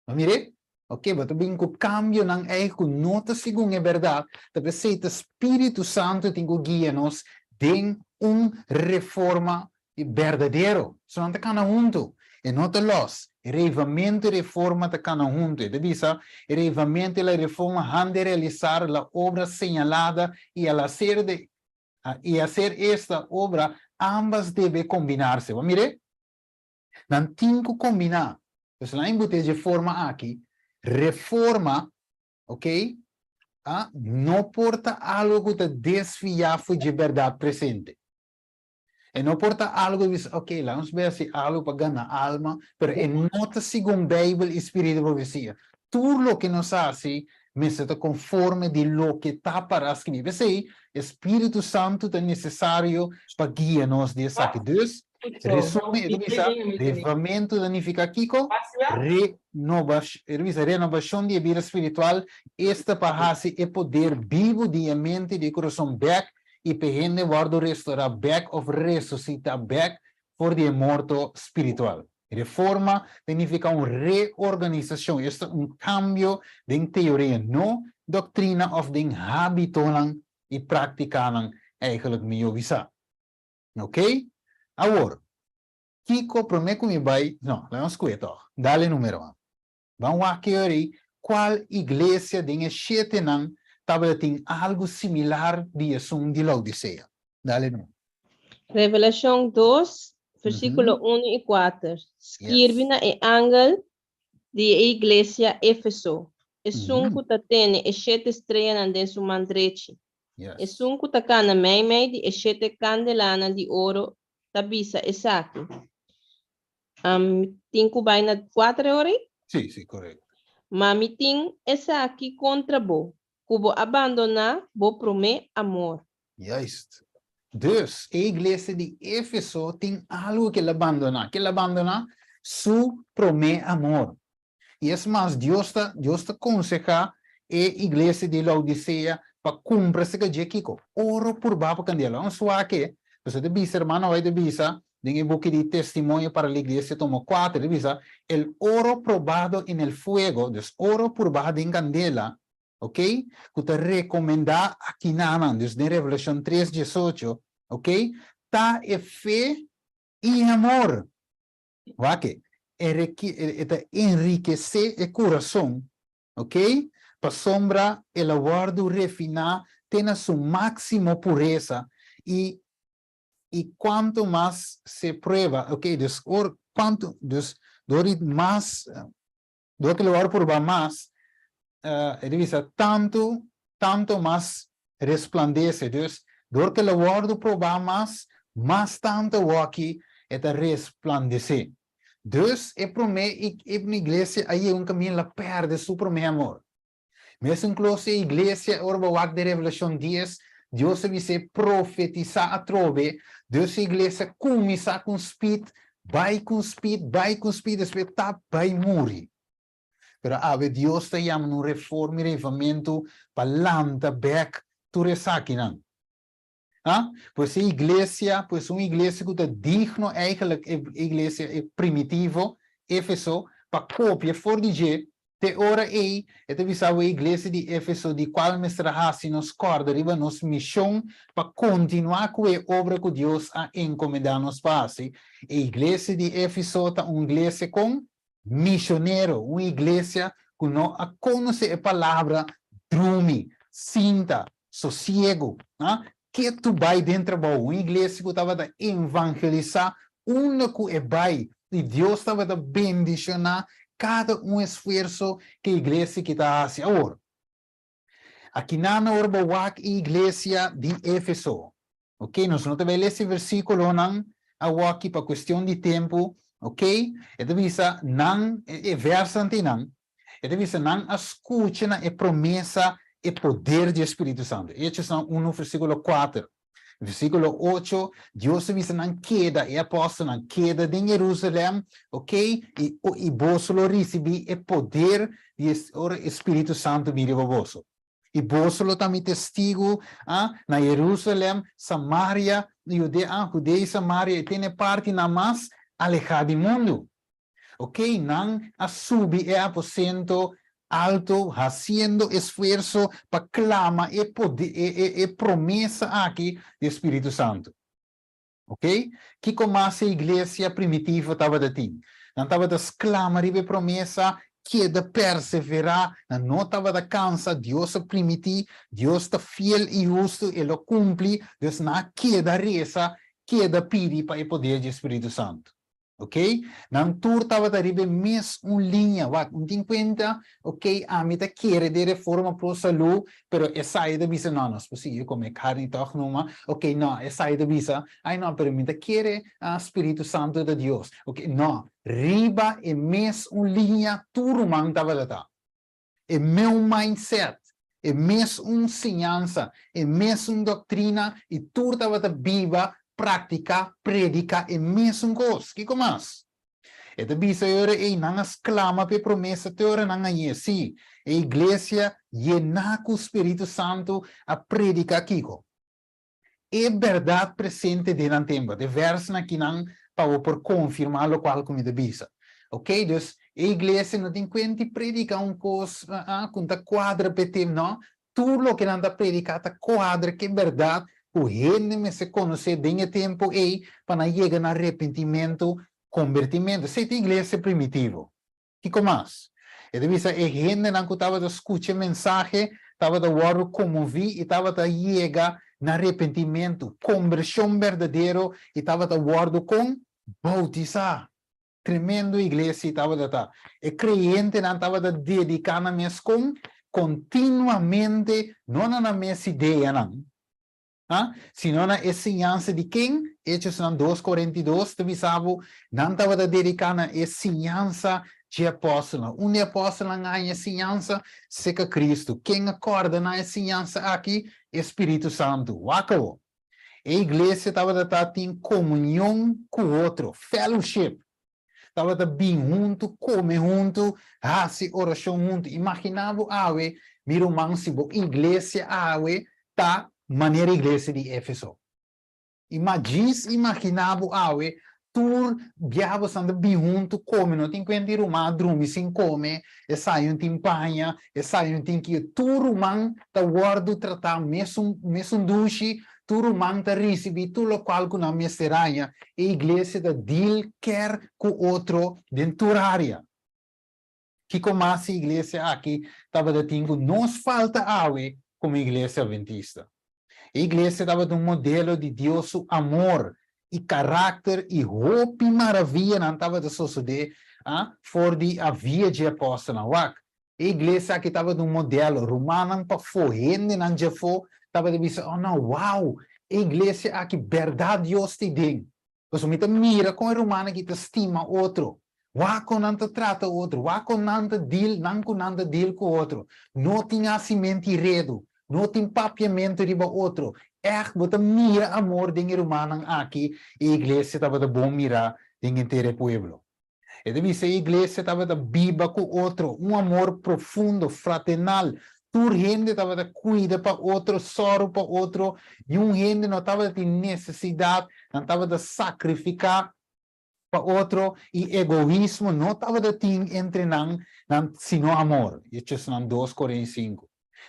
Bo mir'é? Oké, bo ta bin ku kambionan ei ku no ta segun e bèrdat, ta p'esei ta Spiritu Santu tin ku guia nos den un reforma berdadero. So nan ta kana huntu, e no ta lòs. E reivamentu i reforma ta kana huntu. E ta bisa, E reivamentu i la reforma han de realisar la obra señalada i al hacer de Y hacer esta obra, ambas debe combinarse. Bo mire? Nan tin cu combina. Pues nan imbute dje forma aki, reforma, ok, a, no por ta algo cu ta desvia for dje berdad presente. E no por ta algo cu bisa, ok, laga nos bay haci algo pa gana alma, pero e no ta segun Bijbel y spiritu di profecia. Tur loke nos haci mester ta konforme di loke ta pará skibí. P'esei, e spiritu santu ta nesesario pa guia nos di esaki. Dus, resume, e ta bisa, revamentu ta nifiká kiko? Renobash, e ta bisa renobashon di e bida spiritual, esta pa hasi e poder bibu di e mente, di e kurason bèk i p'e hende wòrdu restorá bèk òf resusitá bèk for di e morto spiritual. Reforma ta nifiká un reorganisashon, esta un kambio den teoria, no doktrina òf den hábitonan i práktikanan, eigenlijk mihó bisá. Oké? Awor, kiko promé ku mi bai, no, laga nos kue tòg. Dale número an. Ban wak e ora ei kual iglesia den e shetenan tabata tin algu similar di esun di Laodisea. Dale número. Revelashon dos, versíkulo unu i kuater, Skirbi na e angel di e iglesia Éfeso, esun ku ta tene e shete streanan den su man drechi, esun ku ta kana meimei di e shete kandelanan di oro ta bisa esaki. Mi tin ku bai na kuater e ora ei? Sí, sí, korekto. Ma mi tin esaki kontra bo, ku bo a bandoná bo promé amor. Juist. Dus, e iglesia di Efeso tin algu ku el a bandoná. Ke el a bandoná? Su promé amor. I es mas, Dios ta, Dios ta konsehá e iglesia di Laodisea pa kumpra seka dje kiko? Oro purbá pa kandela. Un suake, pasobra ta bisa, hermano White ta bisa den e buki di Testimonio para la Iglesia tomo kuater, ta bisa, El oro probado en el fuego, dus oro purbá den kandela, ok, ku ta rekomendá akinanan, dus den Revelashon tres diesocho, ok, ta e fe i amor. Wak e, e ta enrikesé e kurason, ok, pasobra el a wòrdu refiná te na su máksimo puresa i i kuantu mas se prueba, ok, dus or kuantu, dus dor di mas, dor ku el a wòrdu purba mas, e ta bisa tantu, tantu mas resplandese, dus dor ku el a wòrdu probá mas, mas tantu awòki e ta resplandesé. Dus e promé e iglesia a yega un kaminda el a pèrdè su promé amor. Mesun klos e iglesia ora bo wak den Revelashon dies, Dios a bis'é profetisá atrobe, dus e iglesia kuminsá ku un spit, bai ku un spit, bai ku un spit, despues tap bai muri. Pero awe Dios ta yama un reforma i revamentu pa lanta bèk tur esakinan. Ha? Pues e iglesia, pues un iglesia ku ta digno eigenlijk e iglesia e primitivo, Efeso, pa kopia for di dje, te ora ei e ta bisa bo e iglesia di Efeso di kual mester a hasi nos kòrda riba nos mishon pa kontinuá ku e obra ku Dios a enkomendá nos pa hasi. E iglesia di Efeso ta un iglesia kon? Misionero, un iglesia ku no a konosé e palabra drumi, sinta, sosiegu, a ketu bai den trabou, un iglesia ku tabata evangelisá unda ku e bai, i Dios tabata bendishoná kada un esfuerso ku e iglesia ki ta hasi awor. Akinan awor bo wak e iglesia di Efeso. Ok, nos no ta bai lesa e versíkulonan awoki pa kuestion di tempu, ok. E ta bisa nan, e vèrsnan tin nan, e ta bisa nan a skucha na e promesa e poder di e Spiritu Santu. Hechosnan unu versíkulo kuater. Versíkulo ocho, Dios ta bisa nan keda, e apòstelnan, keda den Jerusalèm, ok, i i boso lo risibí e poder di e ora e Spiritu Santu bin riba boso. I boso lo ta mi testigu, a, na Jerusalèm, Samaria, Judea, a, Judea i Samaria, i te na e partinan mas alehá di mundu. Ok, nan a subi e aposento alto hasiendo esfuerso pa klama e poder, e, e, e promesa aki di e Spiritu Santu. Ok, kiko mas e iglesia primitivo tabata tin? Nan tabata sklama riba e promesa, keda perseverá, nan no tabata kansa, Dios a primití, Dios ta fiel i hustu, E lo kumpli, dus nan a keda resa, keda pidi pa e poder di e Spiritu Santu. Ok, nan tur tabata riba e mes un liña. Wak, un tin kuenta, ok, ami ta kere den reforma pro salú, pero esai ta bisa, no, nos por sigui kome karni tòg numa. Ok, no, esai ta bisa, ai no, pero mi ta kere Spiritu Santu ta Dios. Ok, no, riba e mes un liña tur ruman tabata ta. E meun mindset, e mes un siñansa, e mes un doktrina i tur tabata biba, praktiká, prediká e mesun kos. Kiko mas? E ta bisa e ora ei, nan a sklama pa e promesa te ora nan a ye. Sí, e iglesia yená ku Spiritu Santu a prediká kiko? E bèrdat presente den nan tempu. E vèrsnan akinan pa bo por konfirmá lokual ku mi ta bisa. Oké, dus e iglesia no tin kuenta di prediká un kos ku no ta kuadra pa e tempu, no. Tur loke nan ta prediká ta kuadra ku e bèrdat ku hende mester konosé den e tempu ei pa nan yega na arepentimentu, kombertimentu. Esei ta e iglesia primitivo. Kiko mas? E ta bisa e hendenan ku tabata skucha e mensahe tabata wòrdu konmoví i tabata yega na repentimentu, kombershon berdadero i tabata wòrdu kon? Boutisá. Tremendo iglesia tabata ta. E kreyentenan tabata dediká nan mes kon? Kontinuamente, no na nan mes ideanan, Ha? Sino na e siñansa di ken? Hechosnan dos 42 ta bisa bo, nan tabata dediká na e siñansa dje apòstelnan. Unda e apòstelnan a haña e siñansa? Seka Kristu. Ken a kòrda nan e siñansa aki? E Spiritu Santu. Wak awo. E iglesia tabata ta tin komunion ku otro, fellowship. Tabata bin huntu, kome huntu, hasi orashon huntu. Imaginá bo awe. Mi ruman, si bo iglesia awe ta manera iglesia di Efeso. Imagis, imaginá bo awe, tur biaha boso ta bin huntu kome, no tin kuenta di ruman a drumi sin kome, esei un tin paña, esei un tin kio. Tur ruman ta wòrdu tratá mesun mesun dushi, tur ruman ta risibí tur lokual ku nan mester haña. E iglesia ta deal ker ku otro den tur área. Kiko mas e iglesia aki tabata tin ku nos falta awe komo iglesia Adventista? E iglesia tabata un modelo di Dios su amor i karakter i hopi maravianan tabata sosodé for di a via dje apòstelnan. Wak, e iglesia aki tabata un modelo. Rumannan pafó, hendenan djafó tabata bisa, Oh no, wow! E iglesia aki bèrdat Dios tin den. Pasobra mi ta mira kon e rumannan aki ta stima otro. Wak kon nan ta trata otro. Wak kon nan ta deal, nan ku nan ta deal ku otro. No tin hasimentu i redu. No tin papiamentu riba otro. Ègt bo ta mira amor den e rumannan aki. E iglesia tabata bon mirá den henter e pueblo. E ta bisa e iglesia tabata biba ku otro, un amor profundo, fratenal. Tur hende tabata kuida pa otro, sòru pa otro. Niun hende no tabata tin nesesidat, nan tabata sakrifiká pa otro i egoismo no tabata tin entre nan, nan sino amor. Hechosnan dos 45.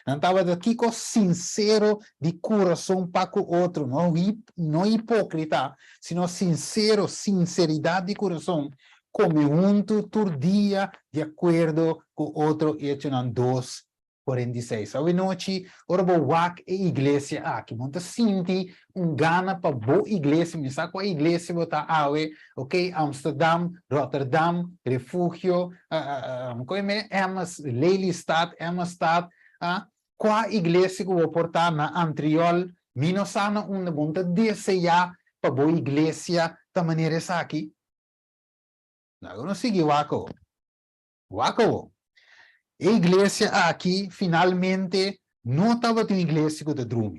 Nan tabata kiko sinsero di kurason pa ku otro, no no hipókrita, sino sinsero, sinseridat di kurason, kome huntu tur dia di akuerdo ku otro Echonan dos, 46. Awenochi, ora bo wak e iglesia aki, bo ta sinti un gana pa bo iglesia, mi sa kua iglesia bo ta awe, ok, Amsterdam, Rotterdam, Refugio, koe me, Emmas, Lelystad, Emmastad, kua iglesia ku bo por ta na Antriol, mi no sa na unda bo ta deseá pa bo iglesia ta manera esaki. Laga nos sigui wak awo. Wak awo. E iglesia aki finalmente no tabata un iglesia ku ta drumi.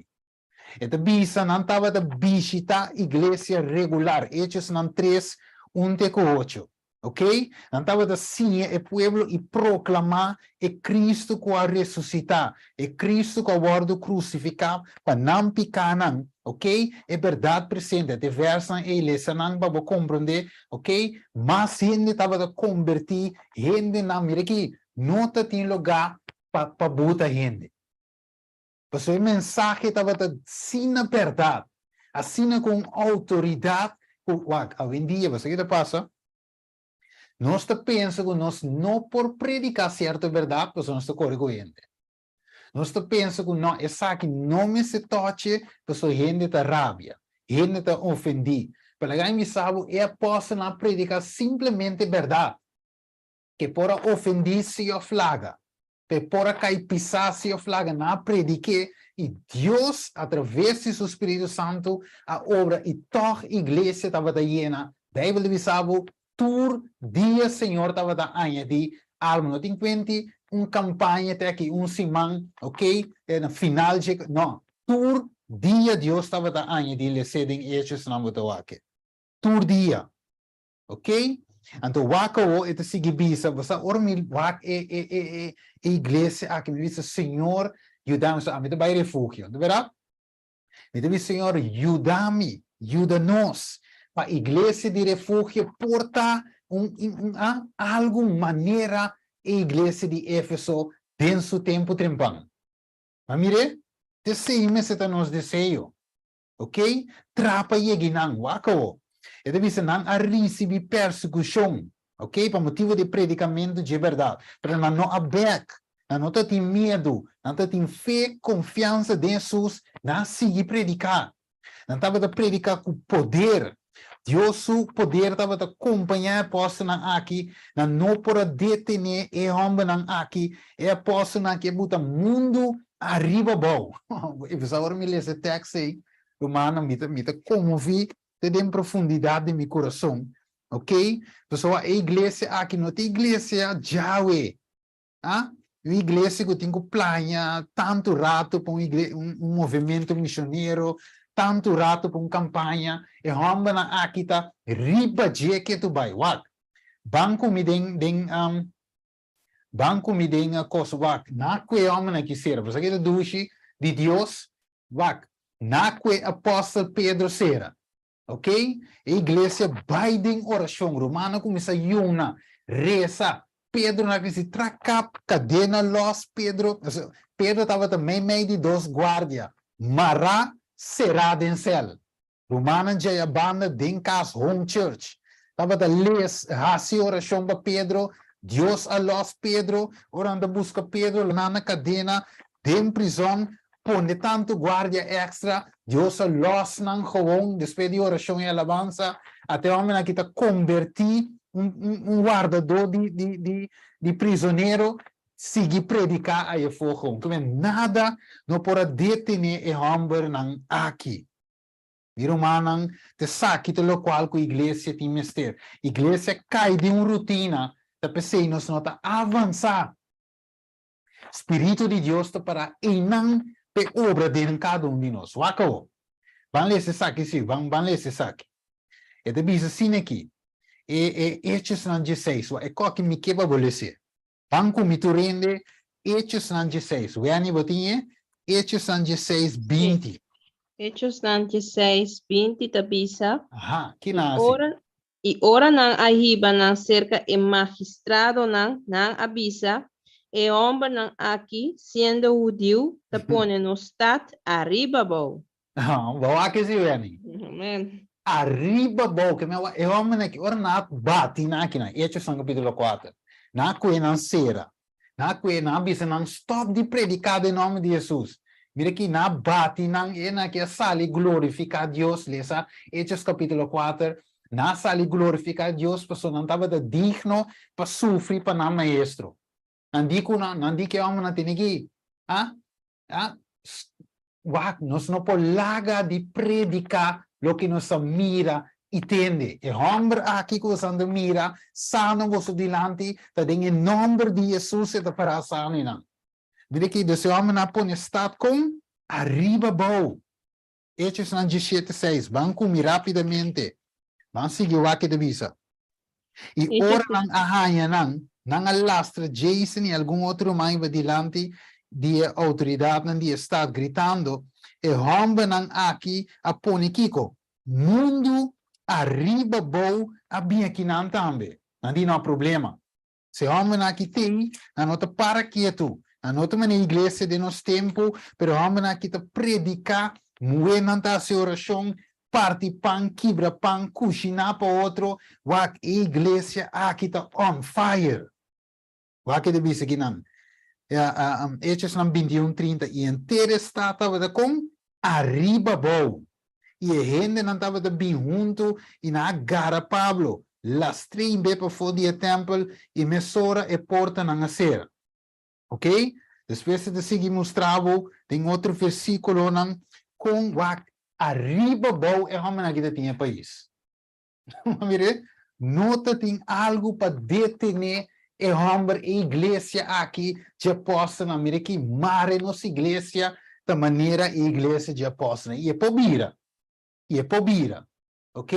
E ta bisa nan tabata bishita iglesia regular, Hechosnan tres, un te ku ocho. Ok? Nan tabata siña e pueblo i proklamá e Cristo ku a resusitá, e Cristo ku a wòrdu krusifiká pa nan pikánan. Ok? E bèrdat presente. Te vèrsnan ei lesa nan pa bo komprondé. Ok? Mas hende tabata kombertí, hendenan, mira aki, no ta tin lugá pa pa buta hende. Pasobra e mensahe tabata asina bèrdat, asina ku un outoridat ku, wak, awendia, bo sa ki ta pasa? Nos ta pensa ku nos no por prediká sierto bèrdat pasobra nos ta kore ku hende. Nos ta pensa ku no, esaki no mester tòche pasobra hende ta rabia, hende ta ofendí. Pero laga mi bisa bo, e apòstelnan a prediká simplemente bèrdat. Ke por a ofendí si òf laga, pe por a kai pisá si òf laga, nan a predik'é, i Dios, atraves di Su Spiritu Santu, a obra, i tòg iglesia tabata yena. Beibel ta bisa bo, tur dia Señor tabata añadí alma. No tin kuenti un kampaña te aki un siman, oke, na final dje, no, tur dia Dios tabata añadí, les'é den Hechos nan bo ta wak-e. Tur dia. Ok? Anto wak awo e ta sigui bisa, bo sa ora mi wak e e e e e iglesia aki, mi bisa, Señor, yuda mi. So ami ta bai refugio, ta berdad? Mi ta bisa, Señor, yuda mi, yuda nos, pa iglesia di refugio por ta un un un algu manera e iglesia di Efeso den su tempu trempan. Ma mire, t'esei mester ta nos deseo. Ok, trapa yegi nan, wak awo. E ta bisa nan a risibi persekushon, ok, pa motibu di predikamentu dje bèrdat. Pero nan no a bèk, nan no ta tin miedu, nan ta tin fe, konfiansa den Hesus, nan a sigui prediká. Nan tabata prediká ku poder. Dios su poder tabata kompañá e apòstelnan aki, nan no por a detené e hòmbernan aki, e apòstelnan aki a buta mundu ariba abou. I bisa ora mi lesa e tèks ei, rumannan, mi ta mi ta konmoví te den profundidat di mi kurason. Oké? Pasobra e iglesia aki no ta iglesia djawe. Ah? Un iglesia ku tin ku plania tantu ratu pa un igle un un movementu misionero, tantu ratu pa un kampaña. E hòmbernan aki ta riba dje ke tu bai. Wak, ban ku mi den den. Ban ku mi den a kos wak. Na ku e hòmbernan ki sera. Pasobra ki ta dushi di Dios wak. Na ku e apòstel Pedro sera. Ok? E iglesia bai den orashon. Rumannan kuminsá yuna, resa. Pedro na kisi tra kap, kadena lòs. Pedro, Pedro tabata meimei di dos guardia, mará, será den sèl. Rumannan djei a banda den kas, home church, tabata les, hasi orashon pa Pedro. Dios a lòs Pedro. Ora nan ta buska Pedro, nan na kadena den prizòn, pone tantu guardia èkstra. Dios a lòs nan gewoon despues di orashon i alabansa. Ata e hòmbernan aki ta kombertí un un wardadó di di di di prizonero sigui prediká ayefó gewoon. Nada no por a detené e hòmbernan aki. Mi rumannan, ta esaki ta lokual ku iglesia tin mester. Iglesia kai den un rutina, ta p'esei nos no ta avansá. Spiritu di Dios ta pará einan p'e obra den kada un di nos. Wak awor. Ban lesa esaki sí, ban ban lesa esaki. E ta bisa asina aki, e e Hechosnan dieseis, wak e koki mi ke pa bo les'é. Ban ku mi tur hende, Hechosnan dieseis. Wenny, bo tin e? Hechosnan dieseis, 20. Hechosnan dieseis, 20 ta bisa, Aha, ki nan hasi? Ora, i ora nan a hiba nan serka e magistradonan, nan a bisa, E hòmbernan aki, siendo hudiu, ta pone nos stat ariba bou. Bo wak esi, Wenny? Amen. Ariba bou, ke men e hòmbernan aki, ora nan a bati nan aki nan, Hechosnan kapítulo kuater, nan a kue nan sera, nan a kue, nan a bisa nan stòp di prediká den nòmber di Hesus. Mira aki, nan a bati nan, e nan aki a sali glorifiká Dios, lesa Hechos kapítulo kuater, nan a sali glorifiká Dios pasobra nan tabata digno pa sufri pa nan Maestro. Nan di ku nan, nan di ku e hòmbernan tene ki, a, a, Wak, nos no por laga di prediká loke nos a mira i tende. E hòmber aki ku boso anda mira sano boso dilanti, ta den e nòmber di Hesus e ta pará sano einan. Mira aki, dus e hòmbernan a pone stat kon? Ariba bou. Hechosnan diesshete seis. Ban ku mi rápidamente. Ban sigui wak e ta bisa. I ora nan a haña nan, nan a lastra Jason i algun otro ruman riba dilanti di e outoridatnan di e stat, gritando, E hòmbernan aki a pone kiko? Mundu ariba bou a bin akinan tambe. Nan di, No problema. Si e hòmbernan aki t'ei, nan no ta para ketu. Nan no ta manera iglesia den nos tempu, pero e hòmbernan aki ta prediká, muhénan ta hasi orashon, parti pan, kibra pan, kushiná pa otro. Wak, e iglesia aki ta on fire! Wak e ta bisa kinan. Hechosnan 21, 30, I henter e stat tabata kon? Ariba bou. I e hendenan tabata bin huntu i nan a gara Pablo, lastr'é i b'é pafó di e tèmpel, i mesora e portanan a sera. Oké? Despues e ta sigui mustra bo den otro versíkulonan kon wak ariba bou e hòmbernan aki ta tin e pais. Mire, no ta tin algu pa detené e hòmber, e iglesia aki dje apòstelnan. Mire ki mare nos iglesia ta manera e iglesia dje apòstelnan. I e por bira. I e por bira. Ok?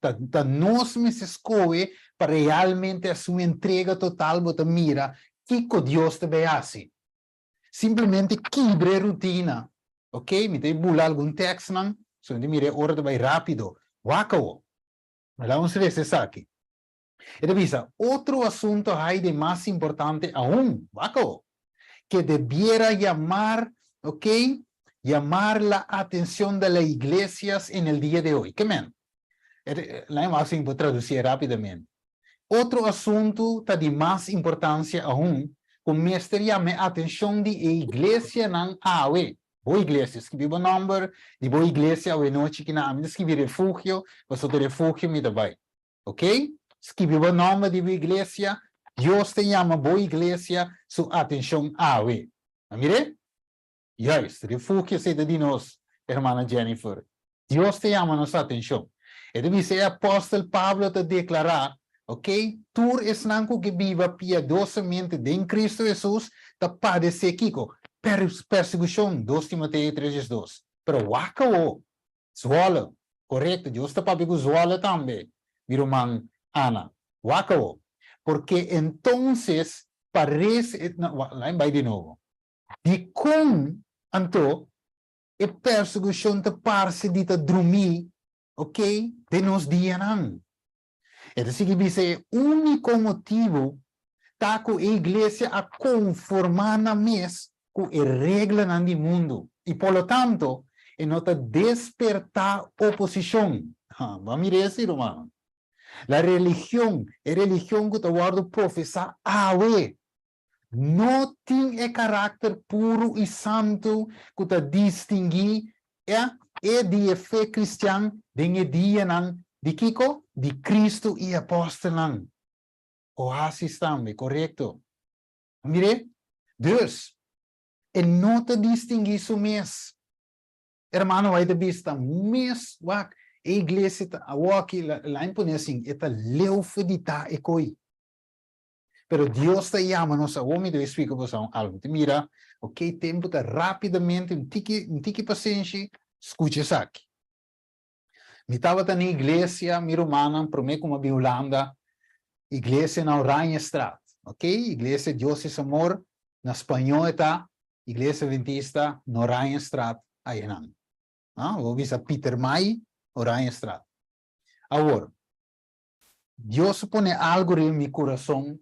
Ta, ta nos mester skohe pa realmente hasi un entrega total, bo ta mira kiko Dios ta bay hasi. Simplemente kibra e rutina. Ok, mi ta bula algun tekstnan, so mi ta mira e ora ta bai rápido. Wak awo. Laga nos lesa esaki. E ta bisa, Otro asunto hay de mas importante aun, wak awo, que debiera llamar, ok, llamar la atencion de la iglesias en el dia de hoy. Ke men? Laga mi wak si mi por traducié rápidamente. Otro asuntu ta di mas importansia aun ku mester yama e atenshon di e iglesianan awe. Bo iglesia, skibi bo nòmber di bo iglesia awe nochi kina ami ta skibi Refugio, pasobra ta Refugio mi ta bai. Ok? Skibi bo nòmber di bo iglesia, Dios ta yama bo iglesia su atenshon awe. A mir'é? Juist, Refugio esei ta di nos, hermana Jennifer. Dios ta yama nos atenshon. E ta bisa e apòstel Pablo ta deklará, Ok, tur esnan ku ke biba piadosamente den Kristu Hesus ta padesé kiko? Persekushon, dos Timoteo tres 12. Pero wak awo, Zwolle, korekto, Dios ta papia ku Zwolle tambe, mi ruman Ana. Wak awo. Porke entonses. parese, no, laat mi bai di nobo. Dikon anto e persekushon ta parse di ta drumí, ok, den nos dianan? E ta sigui bisa e úniko motibu ta ku e iglesia a konformá nan mes ku e reglanan di mundu i por lo tanto e no ta despertá oposishon. Ha, bo a mira esei, rumannan? La religion, e religion ku ta wòrdu profesá awe, no tin e karakter puru i santu ku ta distinguí e di e fe kristian den e dianan di kiko? Di Kristu i e apòstelnan. Oasis tambe, korekto. Mir'é? Dus, e no ta distinguí su mes. Hermano White a bisa mes, wak, e iglesia ta awoki, laat mi pone asin, e ta leu for di ta e koi. Pero Dios ta yama nos awor mi debe splika boso un algo. Te mira, ok, tempu ta rapidamente, un tiki, un tiki pasenshi, skucha esaki. Mi tabata na iglesia, mi rumannan, promé ku mi a bin Hulanda, iglesia na Oranjestraat, ok, iglesia Dios es Amor, na spañó e ta Iglesia Adventista na Oranjestraat ayanan. Ah, bo bisa Pietermaai, Oranjestraat. Awor, Dios a pone algu riba mi kurason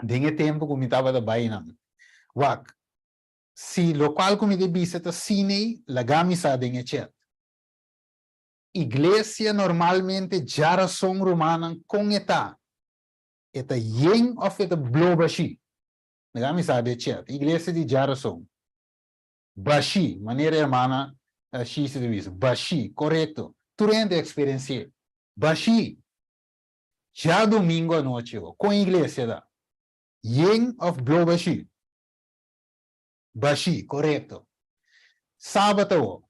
den e tempu ku mi tabata bai nan. Wak, si lokual ku mi ta bisa ta sinei, laga mi sa den e chat. Iglesia normalmente djarason rumannan kon e ta? E ta yen òf e ta blo bashí? Laga mi sa den e chat. Iglesia di djarason. Bashí, manera hermana Shisi ta bisa. Bashí, korekto. Tur hende a eksperensi'é. Bashí! Djadumingu anochi ho, kon iglesia ta? Yen òf blo bashí? Bashí, korekto. Sabat awo,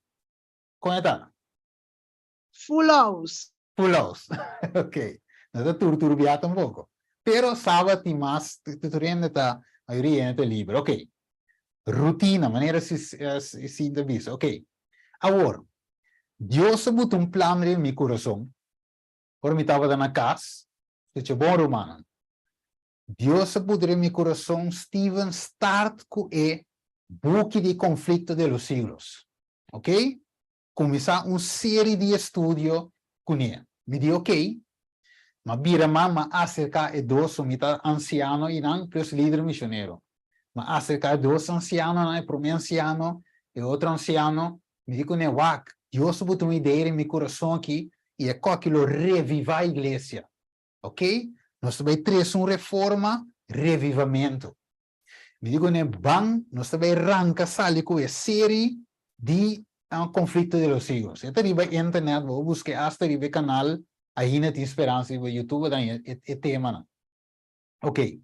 kon e ta? Full house. Full house, ok. No ta tur tur bia tampoko. Pero sabat tin mas, tur hende ta, mayoria hende ta liber. Ok. Rutina, manera si si ta bisa. Ok. Awor, Dios a buta un plan riba mi kurason ora mi tabata na kas. Skucha bon, rumannan. Dios a buta riba mi kurason, Steven, start ku e buki di Conflicto de los Siglos. Ok? Kuminsá un seri di estudio kuné. Mi di ok. M'a bira man, m'a aserká e dos, so mi ta ansiano einan plus lider misionero. M'a aserká e dos ansianonan, e promé ansiano, e otro ansiano, mi di kuné, Wak, Dios a buta un idea den mi kurason aki i e koki lo revivá iglesia. Ok? Nos ta bai trese un reforma, revivamentu. Mi di kuné, Ban, nos ta bai ranka sali ku e seri di Conflicto de los Siglos. E ta riba internet, bo por buska asta riba e kanal Ainda Tin Speransa riba YouTube, bo ta haña e temanan. Ok,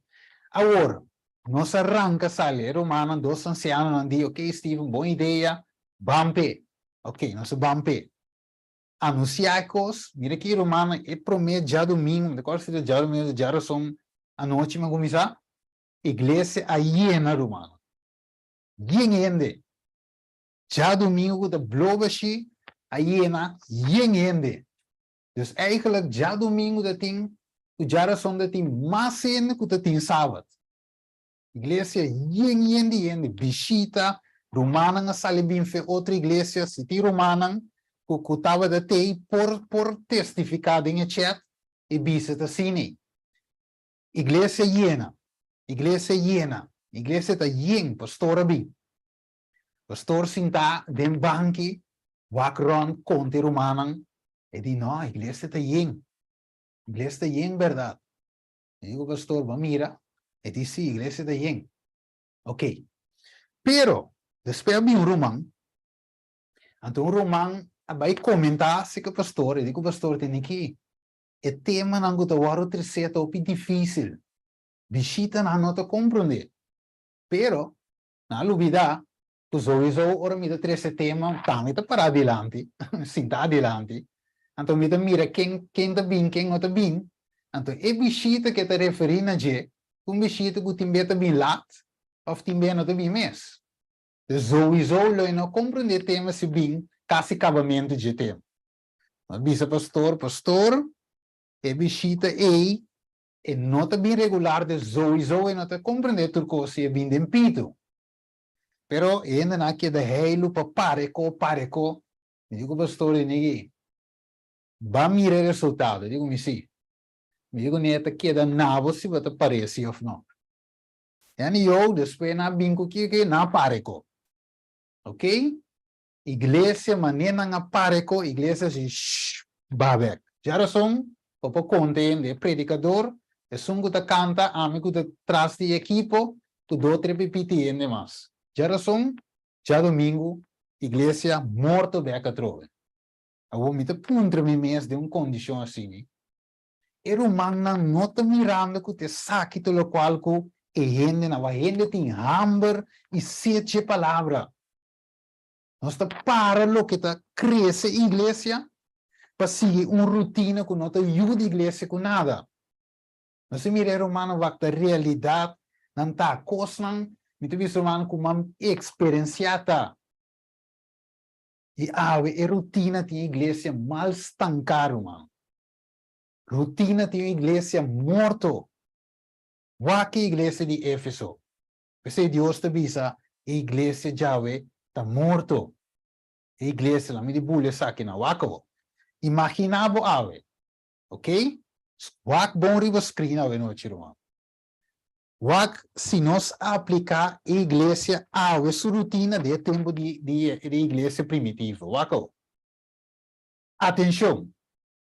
awor nos a ranka sali, e rumannan, dos ansianonan di, ok Steven, bon idea, ban p'e. Ok, nos a ban p'e. Anunsiá e kos, mira ki rumannan, e promé djadumingu, mi ta kòrda si ta djadumingu o djarason anochi mi a kuminsá, iglesia a yena rumannan. Yen hende. Djadumingu ku ta blo bashí a yena yen hende. Dus eigenlijk djadumingu ta tin ku djarason ta tin mas hende ku ta tin sabat. Iglesia yen yen di hende, bishita, rumannan a sali bin fe otro iglesia, si tin rumannan ku ku tabata tei por por testifiká den e chat i bisa ta asina. Iglesia yena, iglesia yena, iglesia ta yen, pastor a bin. Pastor sintá den banki, wak rònt konta e rumannan, e di, No, iglesia ta yen. Iglesia ta yen bèrdat. Mi di ku pastor, Bo a mira? E di, Sí, iglesia ta yen. Ok. Pero, despues a bin un ruman, anto un ruman a bai komentá si ku pastor, e di ku pastor, Tene ki, e temanan ku ta wòrdu tresé ta hopi difísil. Bishitanan no ta komprondé. Pero, Nan a lubidá ku souiso ora mi ta trese tema tambe ta pará dilanti, sintá dilanti. Anto mi ta mira ken ken ta bin, ken no ta bin. Anto e bishita ku e ta referí na dje ta un bishita ku tin be ta bin lat òf tin be no ta bin mes. Dus souiso lo e no komprendé tema si bin kasi kabamentu dje tema. Mi a bisa pastor, Pastor, e bishita ei. E no ta bin regular de sowieso e no ta comprende tur cos si e bin den pitu. Pero e hendenan a keda heilu pa pare ko, pare ko. Mi di ku pastor di nigi, ba mira e resultado. E di ku mi si. Mi di ku ne ta keda na bo si bo ta paresi of no. Yani yo despues nan a bin ku kiko nan a pare ko. Ok? Iglesia manera nan a pare ko, iglesia si shh, ba bek. Djarason bo por konta hende, e predikador, esun ku ta kanta, ami ku ta tras di ekipo, ku do tre pipiti hende mas. Djarason, djadumingu, iglesia morto bek atrobe. Awor mi ta puntra mi mes den un kondishon asini, e rumannan no ta mirando ku ta esaki ta lokual ku e hendenan, wak hende tin hamber i set dje palabra. Nos ta para loke ta krese iglesia pa sigui un rutina ku no ta yuda iglesia ku nada. Nos ta mira e rumannan wak ta realidat, nan ta kosnan, mi ta bisa rumannan ku man eksperensiá ta. I awe e rutina tin iglesia mal stanká ruman. Rutina tin un iglesia morto. Wak e iglesia di Efeso. P'esei Dios ta bisa, E iglesia djawe ta morto. E iglesia, laat mi di bula esaki na wak awo. Imaginá bo awe, ok? Wak bon riba screen awe nochi, ruman. Wak si nos apliká e iglesia awe su rutina den e tempu di di e iglesia primitivo. Wak awo. Atenshon!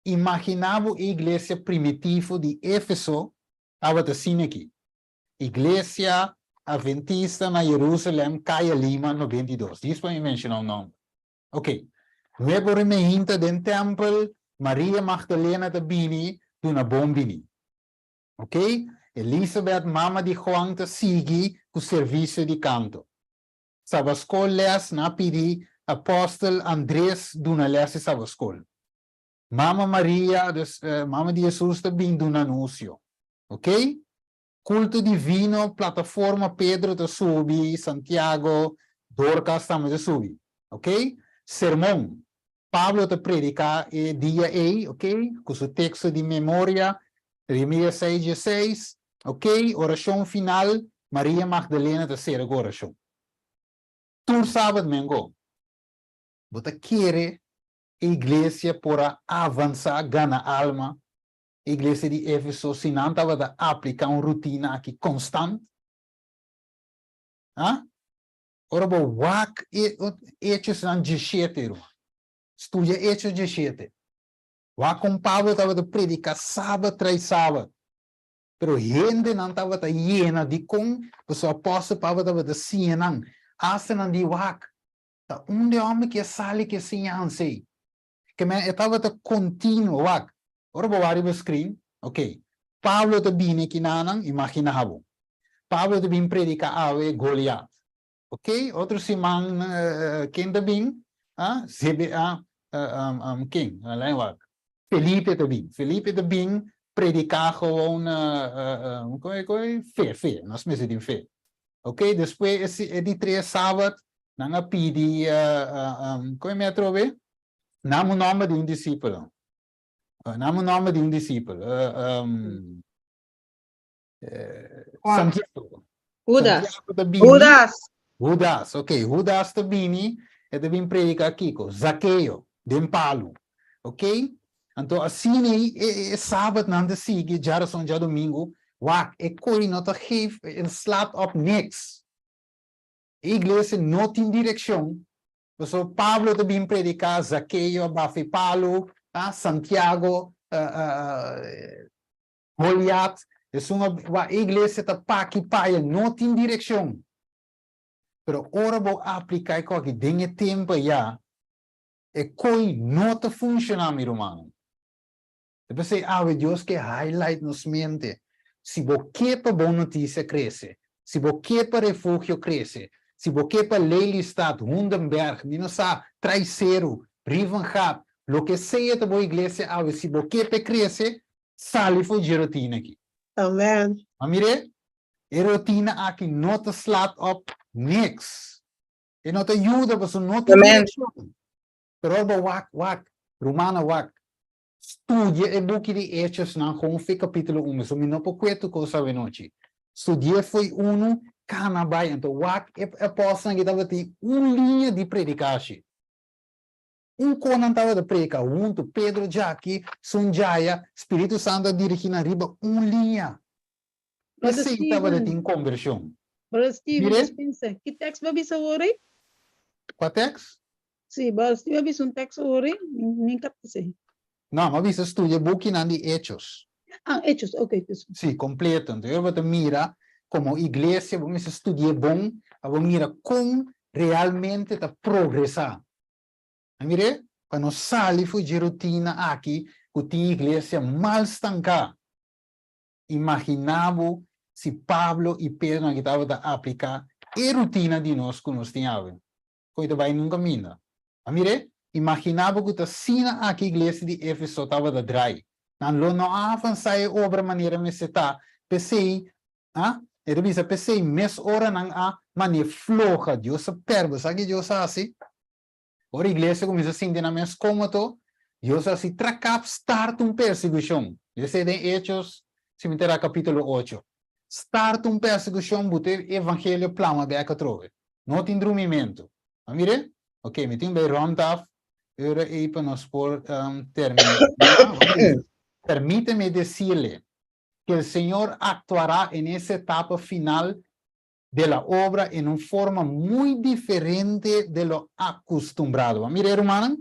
Imaginá bo e iglesia primitivo di Efeso tabata asina aki. Iglesia Adventista na Jerusalem, Kaya Lima, 92. Dis pa mi menshona un nomber. Ok. Nuebe ora meinta den tempel, Maria Magdalena ta bini duna bon bini. Ok. Elisabet, mama di Juan, ta sigui ku servisio di kanto. Sabaskol les na pidi apostel Andres duna les di sabaskol. Mama Maria, dus mama di Jesus ta bin duna anuncio. Ok? Culto divino, plataforma Pedro ta subi, Santiago, Dorcas tambe ta subi. Ok? Sermon. Pablo ta predica e dia ei, ok? Cu su texto di memoria, Jeremias 6, 16. Ok? Oracion final, Maria Magdalena ta cera cu oracion. Tur sabat men go. Bo ta kere e iglesia por a avansá gana alma, e iglesia di Efeso, si nan tabata apliká un rutina aki konstant? Ha? Ora bo wak e Hechosnan dieshete, ruman. Studia Hechos dieshete. Wak kon Pablo tabata prediká sabat tras sabat. Pero hendenan tabata yena dikon? Pasobra apòstel Pablo tabata siña nan. Asta nan di wak, Ta un de hòmber ki a sali ku e siñansa ei. Ke men e tabata kontinuo. Wak, ora bo wak riba screen, ok, Pablo ta bini akinanan, imaginá bo. Pablo ta bin prediká awe Goliat. Ok, otro siman ken ta bin? Ah, Zebe, ah, ken? Laat wak. Felipe ta bin. Felipe ta bin prediká gewoon, fe, fe, nos mester tin fe. Ok, despues e di tres sabat, nan a pidi, kon e mi atrobe? Nam un nòmber di un disipel. Nam un nòmber di un disipel. Santiago. Judas. Santiago ta bini. Judas. Judas, ok. Judas ta bini, e ta bin predika kiko? Zakeo, den palu. Ok? Anto asina ei e e sabatnan ta sigui djarason djadumingu, wak, e koi no ta geef, e slaat op niks. E iglesia no tin direkshon, pasobra Pablo ta bin prediká, Zakeo a bafa e palu, ah, Santiago, Goliat, esun a, wak, e iglesia ta paki paya, no tin direkshon. Pero ora bo apliká e koki den e tempu ayá, E koi no ta funshoná, mi rumannan. Ta p'esei awe Dios ke highlight nos mente. Si bo ke pa Bon Notisia krese, si bo ke pa Refugio krese, si bo ke pa Lelystad, Hoendenberg, mi no sa, Traiseru, Brievengat, loke sea ta bo iglesia awe, si bo ke p'e krese, sali for dje rotina aki. Amen. A mir'é? E rotina aki no ta slaat op niks. E no ta yuda pasobra no tin Amen. direkshon. Pero ora bo wak, wak, rumannan wak. Studia e buki di Echosnan gewoon fi kapítulo unu. So mi no por kue tur kos awenochi. Studi'é fo'i unu kana bai. Anto wak e apòstelnan ki tabatin un liña di predikashi. Un kon nan tabata preka huntu, Pedro djaki, Sun djaya, Spiritu Santu a dirigí nan riba un liña. Brother P'esei tabata Steven, tin kombershon. Brother Steven, Mire? dispensa, ki tekst bo a bisa awor ei? Kua tekst? Sí, Brother Steven a bisa un tekst awor ei, mi kapta esei. No, mi a bisa studia bukinan di Hechos. Ah, Hechos, ok, disculpa. Sí, kompleto. Anto yo bo ta mira komo iglesia bo mester studi'é bon pa bo mira kon realmente ta progresá. A mir'é? Pa nos sali for dje rutina aki ku tin iglesia mal stanká. Imaginá bo si Pablo i Pedro nan ki tabata apliká e rutina di nos ku nos tin awe. Kon i ta bai nunka minda. A mir'é? Imaginá bo ku ta asina aki iglesia di Efeso tabata drai. Nan lo no a avansá e obra manera mester ta. P'esei, a, e ta bisa, p'esei mes ora nan a man'é floha. Dios a pèrb'e. Sa ki Dios a hasi? Ora iglesia kuminsá sinti nan mes kómodo, Dios a hasi trakap start un persigushon. Esei den Hechos, si mi ta era kapítulo ocho. Start un persigushon, buta e evangelio plama bèk atrobe. No tin drumimentu. A mir'é? Ok, mi tin bai rònt af e ora ei pa nos por terminá. Permíteme decirle que el Señor actuará en esa etapa final de la obra en un forma muy diferente de lo acostumbrado. Bo a mira e rumannan?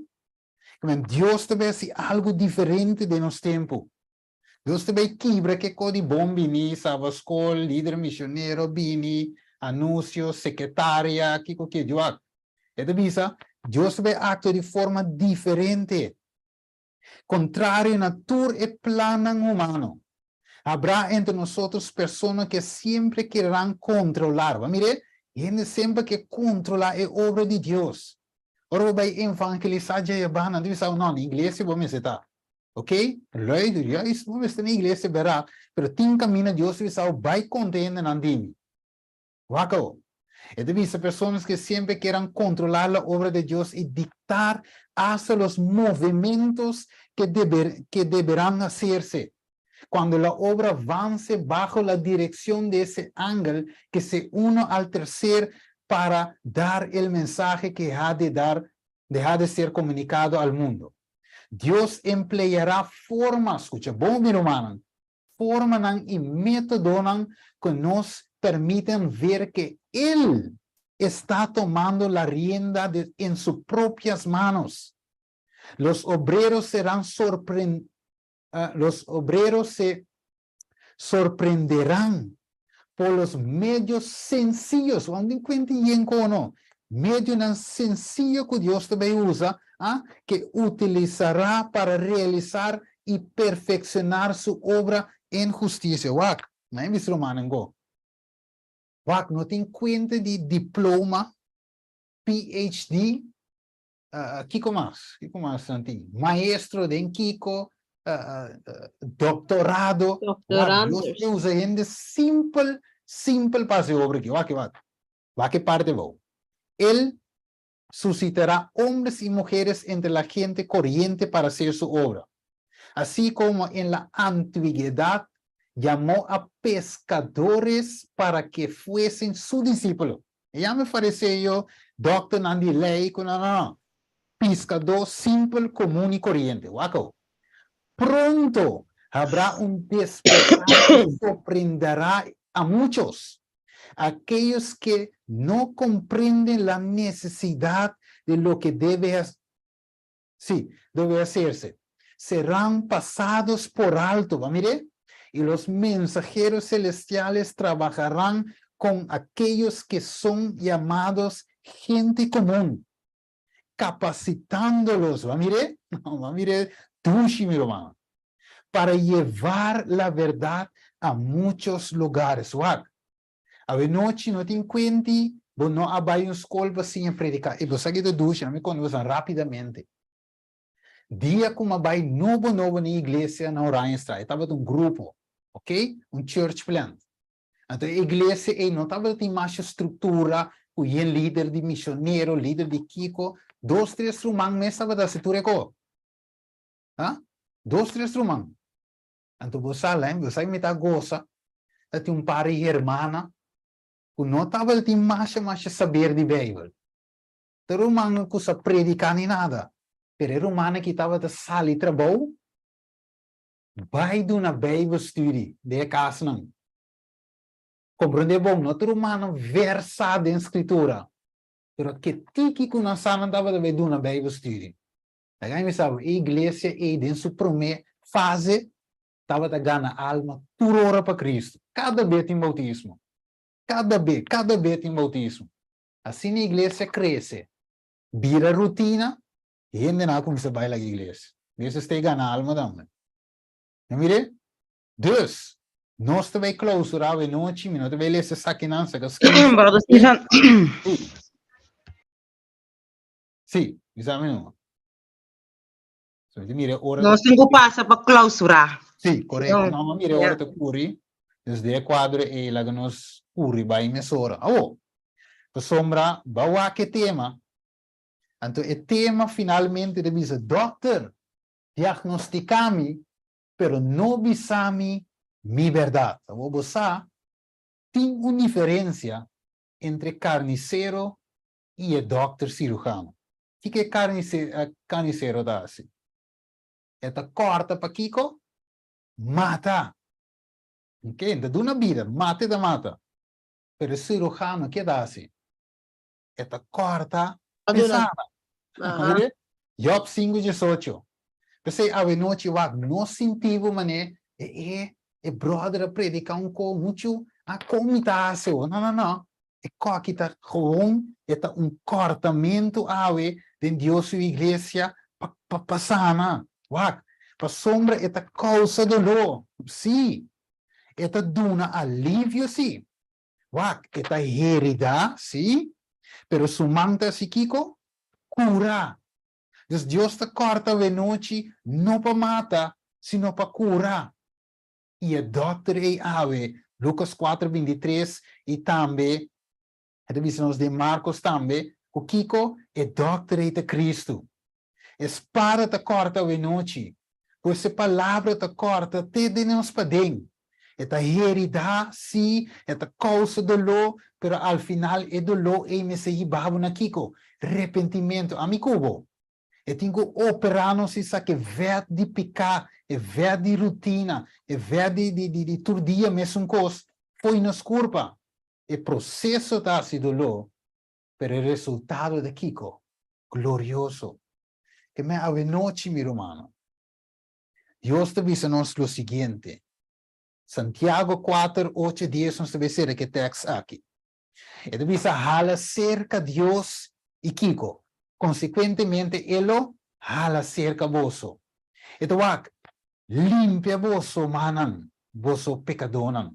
Kimen Dios ta bay haci algo diferente den nos tempo. Dios ta bay kibra ke ko di bon bini, saba skol, lider misionero bini, anuncio, secretaria, kiko ke juak. E ta bisa, Dios ta bay actua di forma diferente. Contrario na tur e plannan humano, habrá entre nosotros persona ke siempre querrán controlar. Bo a mir'é? Hende semper ke controla e obra di Dios. Ora bo bai evangelisa dje e banda, nan ta bisa bo, no, na iglesia bo mester ta. Ok? Luidu, juist bo mester na iglesia bera, pero tin caminda Dios ta bisa bo bai conta e hendenan di mi. Wak awo. E ta bisa personas ke siempre quieran controlar la obra de Dios y dictar hasta los movimentos que deber que deberán hacerse. Cuando la obra avance bajo la dirección de ese angel que se uno al tercer para dar el mensaje que ha de dar de ha de ser comunicado al mundo. Dios empleará formas, scucha bon mi rumannan, formanan i métodonan ku nos permiten ver ke El está tomando la rienda de en su propias manos. Los obreros serán sorpren los obreros se sorprenderán por los medios sencillos, wak tin kuenta yen ku no, medionan sencillo ku Dios ta bay usa, ah, ke utilizará para realizar y perfeccionar su obra en justicia. Wak, na e mis rumannan go. Wak, no tin kuenta di diploma, PhD, kiko mas? Kiko mas nan tin? Maestro den kiko, doctorado. Wak, Dios Doctoranders. ta usa hende simpel, simpel pa hasi obra aki. Wak, wak. Wak e parte bou. El suscitará hombres y mujeres entre la gente corriente para hacer su obra. Así como en la antiguedad llamó a pescadores para que fuesen su discípulos. E yama e fariseo, dòkternan di lei ku no, no, no. Piskadó simpel, komun i koriente. Wak awo. Pronto habrá un despertar que sorprenderá a muchos, aquellos que no comprenden la necesidad de lo que debe sí, debe hacerse. Serán pasados por alto. Bo a mir'é? Y los mensajeros celestiales trabajarán con aquellos que son llamados gente común, capacitándolos. Bo a mir'é? Bo a mir'é dushi, mi rumannan. Para llevar la verdad a muchos lugares. Wak, Awenochi no tin kuenti bo no a bai un skol pa siña prediká. I bo sa ki ta dushi, ami konta boso rápidamente. Dia ku mi a bai nobo nobo na iglesia na Oranjestraat, e tabata un grupo, ok, un church plant. Anto e iglesia ei no tabata tin masha struktura ku yen lider di misionero, lider di kiko, dos tres ruman mes tabata hasi tur e ko. Ha? Dos, tres ruman. Anto bo sa, lem, bo sa mi ta gosa, ta tin un par di hermana ku no tabatin masha masha saber di Beibel. Ta rumannan ku sa prediká ni nada, pero e rumannan ki tabata sali trabou, bai duna Beibelstudie den e kasnan. Komprondé bon, no ta rumannan versá den Skritura, pero ke tiki ku nan sa nan tabata bai duna Beibelstudie. Laga mi bisa bo, e iglesia ei den su promé fase tabata gana alma tur ora pa Kristu. Kada be tin boutismo. Kada be, kada be tin boutismo. Asina e iglesia krese, bira rutina, hendenan a kuminsá bai laga iglesia. Iglesia stay gana alma tambe. No mir'é? Dus, nos ta bai klausurá awenochi, mi no ta bai lesa esakinan, saka skirbi. Brother Steven. Sí. Sí, bisa mi numa. So, mi mira ora. Nos tin ku pasa pa klausurá. Sí, korekto. No, no, mira ora ta kuri. Dus de kuadro ei laga nos kuri bai mesora. Awo, pasobra ba wak e tema. Anto e tema finalmente ta bisa, Dokter, diagnostika mi, pero no bisa mi mi bèrdat. Awo bo sa, tin un diferensia entre karnisero i e dòkter sirujano. Kiko e karnisero ta hasi? E ta kòrta pa kiko? Mata! Oke, e ta duna bida, mata e ta mata. Pero e sirujano ke ta hasi? E ta kòrta pa sana. Mire, Job sinku diesocho. P'esei awenochi wak no sinti bo manera e e e bròder a prediká un ko muchu, a kon mi ta hasi awo? No, no, no. E koki ta gewoon, e ta un kòrtamentu awe den Dios su iglesia pa pa pa sana. Wak, pasobra e ta kousa doló, sí. E ta duna alivio, sí. Wak, e ta heridá, sí. Pero su man ta hasi kiko? Kura. Dus Dios ta kòrta awenochi no pa mata, sino pa kura. I e dòkter ei awe, Lukas kuater bintitres i tambe e ta bisa nos den Markos tambe, ku kiko e dòkter ei ta Kristu. E spada ta kòrta awenochi, pues e palabra ta kòrta te den nos paden. E ta heridá, sí, e ta kousa doló, pero al final e doló ei mester hiba bo na kiko? Repentimentu. Ami ku bo, E tin ku operá nos i sa ke vèt di piká, e vèt di rutina, e vèt di di di di tur dia mesun kos fo'i nos kurpa. E proseso ta hasi doló, pero e resultado ta kiko? Glorioso. Ke men awenochi, mi rumannan, Dios ta bisa nos lo siguiente, Santiago kuater, ocho, dies nos ta bai sera ke tèks aki. E ta bisa hala serka Dios i kiko? Konsekuentemente e lo hala serka boso. E ta wak, Limpia boso mannan, boso pekadónan,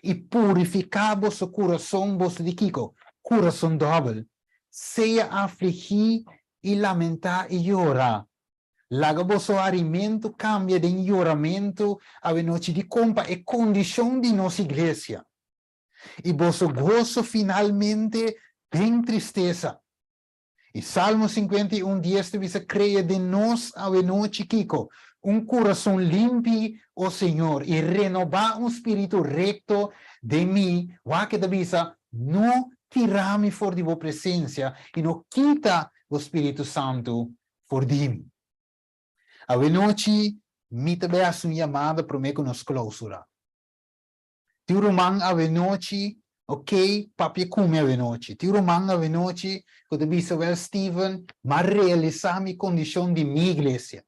i purifiká boso kurason, boso di kiko? Kurason dòbel. Sea afligí i lamentá i yora. Laga boso harimentu kambia den yoramentu awenochi dikon pa e kondishon di nos iglesia. i boso goso finalmente den tristesa. I Salmo 51 dies ta bisa, Krea den nos awenochi kiko? Un kurason limpi, o Señor, i renobá un spiritu rekto den mi. Wak e ta bisa, No tira mi for di bo presensia i no kita bo spiritu santu for di mi. Awenochi mi ta bai hasi un yamada promé ku nos klousura. Tin ruman awenochi, ok, papia ku mi awenochi. Tin ruman awenochi ku ta bisa, Wèl, Steven, m'a realisá mi kondishon di mi iglesia.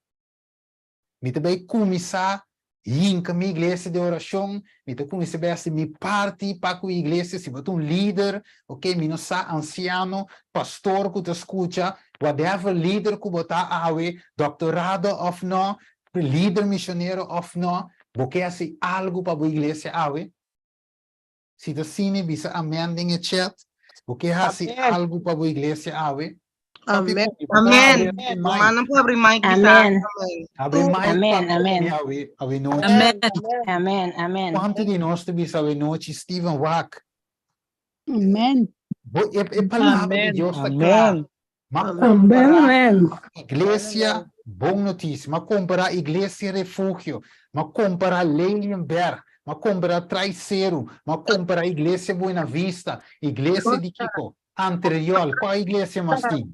Mi ta bai kuminsá hinka mi iglesia den orashon, mi ta kuminsá bai hasi mi parti pa ku iglesia. Si bo ta un lider, ok, mi no sa, ansiano, pastor ku ta skucha, whatever lider ku bo ta awe, doktorado òf no, Lider misionero of no, bo ke hasi algu pa bo iglesia awe? Si ta asina, bisa amen den e chat. Bo ke hasi algu pa bo iglesia awe? Amen. Amen. Rumannan por abri mic bisa Amen. amen. Abri mic Amen, pa amen. awe, awe nochi. Amen. Amen, amen. Kuantu di nos ta bisa awe nochi, Steven, wak, Amen. bo, e, e palabra di Amen. Dios ta kla. Amen. Ma Amen. kompará Amen. iglesia Amen. Bon notisia. M'a kompará Iglesia Refugio, m'a kompará Lelienberg, m'a kompará Traiseru, m'a kompará Iglesia Buena Vista, Iglesia di kiko? Antriol. Kua iglesia mas tin?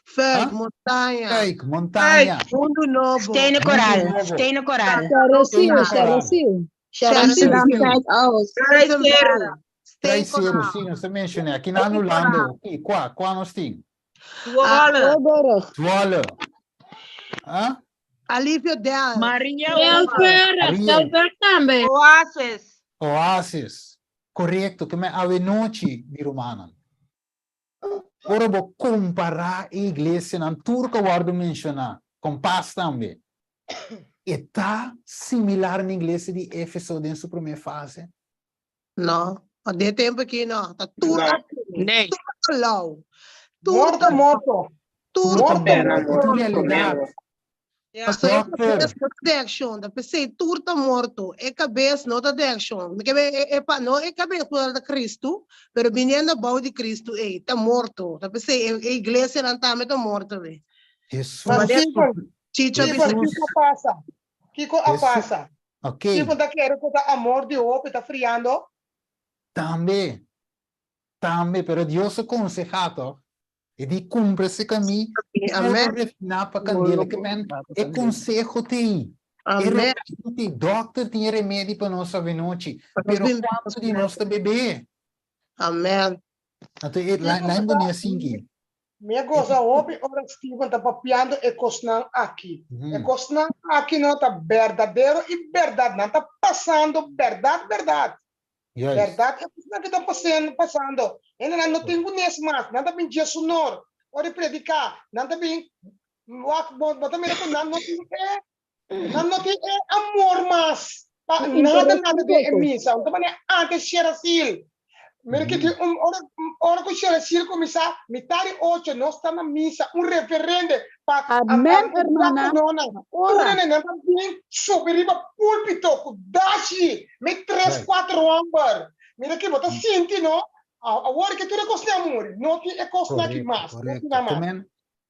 Fuik, Montaña. Fuik, Montaña. Mundu Nobo. Stenen Koraal, Stenen Koraal. Charosiu, Charosiu. Charosiu. Traiseru. Traiseru, si, nos ta menshoné. Aki na Hulanda, kua, kua nos tin? Zwolle. Zwolle. Ah? Alivio Del. Maria. Kelberg, Kelberg tambe. Oasis. Oasis. Korekto, ke men awenochi, mi rumannan. Ora bo kompará e iglesianan tur ku a wòrdu menshoná, Kompas tambe, e ta similar na iglesia di Efeso den su promé fase? No, den e tempu aki no. Ta tur No. aki, Nee. tur kalou. Tur Morto, ta morto. tur Tur ta ta morto. E ta un realidat. Ja. Pasobra e Dokter. kabes no ta den akshon, ta p'esei tur ta morto. E kabes no ta den akshon. Mi ke be e e pa no e kabes ku ta Kristu, pero biniendo abou di Kristu ei ta morto. Ta p'esei e e iglesianan tambe ta morto be. Hesus. Ma Steven, Chicho Steven, bisa kiko pasa? Kiko a Hesus. pasa? Ok. Steven ta kere ku ta amor di hopi ta friando? Tambe. Tambe, pero Dios a konsehá tòg. E di kumpra se kami, Amen. oro refiná pa kandela. Ke men, e konseho t'ei. E Amen. remedi t'ei. Dòkter tin e remedi pa nos avenochi. Pa nos Pero bin kuantu di nos ta bebé? Amen. Anto e lain bo ne asinki. Mi a goza hopi ora Steven ta papiando e kosnan aki. E kosnan aki no ta berdadero i bèrdat. Nan ta pasando bèrdat bèrdat. Juist. Bèrdat e kosnan ki ta pasen pasando. Hendenan no tin kunes mas. Nan ta bin djesunor ora di prediká. Nan ta bin wak bo bo ta mira ku nan no tin e nan no tin e amor mas pa nada nada den e misa. Un ta manera antes Sherasil. Mira ki tin un ora ora ku Sherasil kuminsá mitad di ocho nos ta na misa un reverende pa Amén, hermana. diákononan. Tur Ora. hende nan ta bin subi riba púlpito ku dashi me tres Right. kuater hòmber. Mira ki bo ta sinti no. Awor ke tur e kosnan a muri. No tin e kosnan aki Korekto, mas. No tin korekto. nan mas. Amen.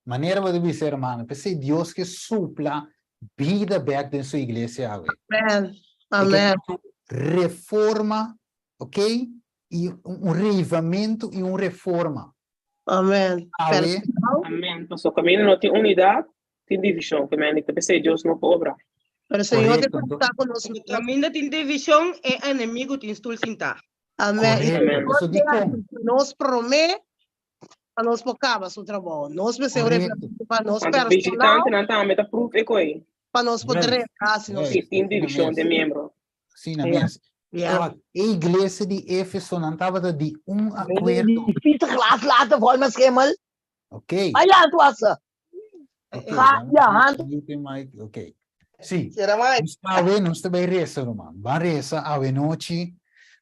Manera bo ta bisa hermano, p'esei Dios ke supla bida bèk den su iglesia awe. Amén. E ke Amén. reforma, ok? I un reivamentu i un reforma. Amén. Awe, Amén. Pasobra kaminda no tin unidat, tin divishon. Ke men ta p'esei Dios no por obra. Pero Señor te Correcto, entonces- está con nos. Kaminda tin divishon, e enemigu tin stul sintá. Amén. Y Correcto. Amén. Eso di kon. Nos promé pa nos por kaba su trabou. Nos mester Correcto. pa nos Anto personal, vishitantenan tambe ta proof e koi. pa nos poder Juist, hasi nos. Si tin divishon den miembro. Sí, na Ja. mes. Ja. Ora, e iglesia di Efeso nan tabata di un akuerdo. Die vieze glas laten vol met schimmel. Ok. Maar je hand wassen. Ok, Ga dan je hand. mute mic. Ok. Sí. Sera mai. Nos awe nos ta bai resa, ruman. Ban resa awe nochi,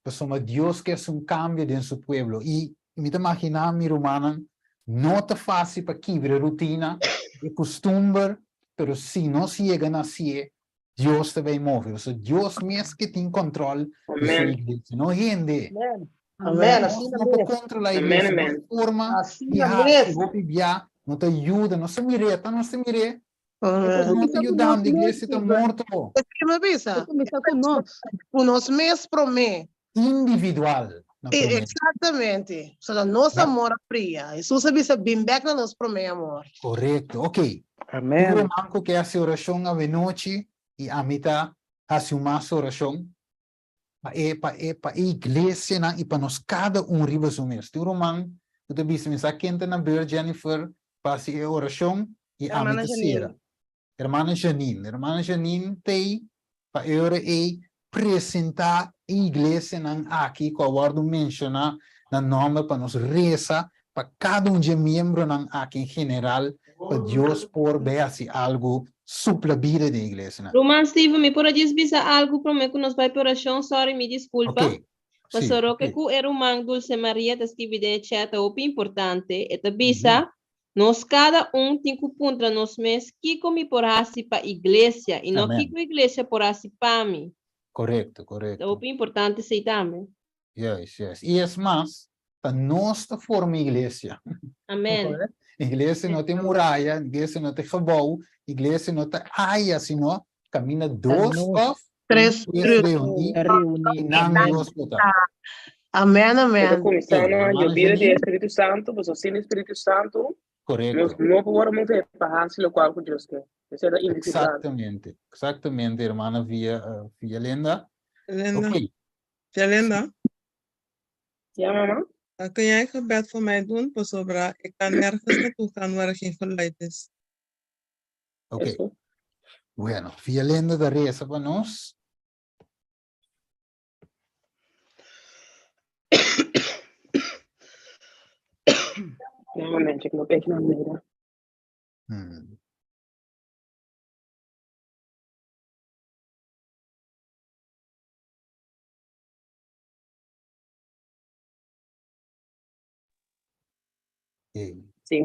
pasobra Dios ke hasi un kambio den su pueblo. I mi ta maginá, mi rumannan, no ta fásil pa kibra e rutina, e kustumber, pero si nos yega na hasié, Dios ta bai move. Pasobra Dios mes ke tin kòntròl di su Amen. iglesia, no hende. Amen. Amen. Amen. Nos Asina no por mes. kontrolá Amen, iglesia, amen. nos forma di Asina hasi mes. hopi bia no ta yuda, nos ta mir'é, ta nos ta mir'é. Amen. No ta yudando, iglesia ta morto. Es ke mi bisa. Kuminsá ku nos. Ku nos mes promé. Individual na promé. Exactamente. So nos amor a fria. Hesus a bisa bin bek na nos promé amor. Korekto. Ok. Amen. Tur ruman ku ke hasi orashon avenochi i ami ta hasi un mas orashon pa e pa e pa e iglesianan i pa nos kada un riba su mes. Tur ruman ku ta bisa mi sa ken ta na beur Jennifer pa hasi e orashon i ami Hermana ta Janine. sera. Hermana Janine. Hermana Janine t'ei pa e ora ei presentá e iglesianan aki ku a wòrdu menshoná na nòmber pa nos resa pa kada un dje miembronan aki en general pa Dios por bai hasi algu supla bida den e iglesianan. Ruman Steven, mi por a djis bisa algu promé ku nos bai pa orashon? Sorry, mi diskulpa. Ok, sí, Pasobra roke ok. ku e ruman Dulce Maria ta skibi den e chat ta hopi importante. E ta bisa, Nos kada un tin ku puntra nos mes kiko mi por hasi pa iglesia i no Amen. kiko iglesia por hasi pa mi. Korekto, Ta korekto. hopi importante esei tambe. Juist, juist. I es mas, ta nos ta forma iglesia. Amen. Iglesia no ta muraya, iglesia no ta gebouw, iglesia no ta aya, sino camina dos of tres reuní, Reuní. nan nos lo ta. Amen, amen. Pero kuminsá na Hermano yobida di Janine. Espíritu Santu, pasobra sin Espíritu Santu, nos Korekto. no por wòrdu move pa hasi lokual ku Dios ke. Esei ta indiscutable. Exactamente, exactamente, hermana Villa, eh, Villalenda. Linda, Ok, Linda, Ja, mama? kun jij een gebed voor mij doen? Pasobra, ik kan nergens naartoe gaan waar er geen geluid is. ok. Is goed. Bueno, Villalenda ta resa pa nos. Un momentje, ik loop even naar beneden. Ok. Zie,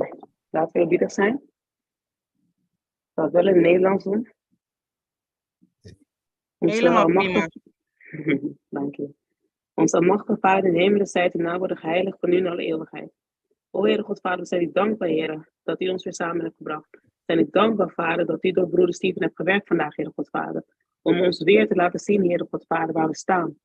laten we eerbiedig zijn. Ik zal het wel in het Nederlands doen. Onze Helemaal almachtige- Dank je. Onze almachtige Vader in de hemelen, zijt uw naam worden geheiligd van nu en alle eeuwigheid. O Heere God Vader, we zijn u dankbaar, Heere, dat u ons weer samen hebt gebracht. We zijn u dankbaar, Vader, dat u door broeder Steven hebt gewerkt vandaag, Heere God Vader. Om ons weer te laten zien, Heere God Vader, waar we staan.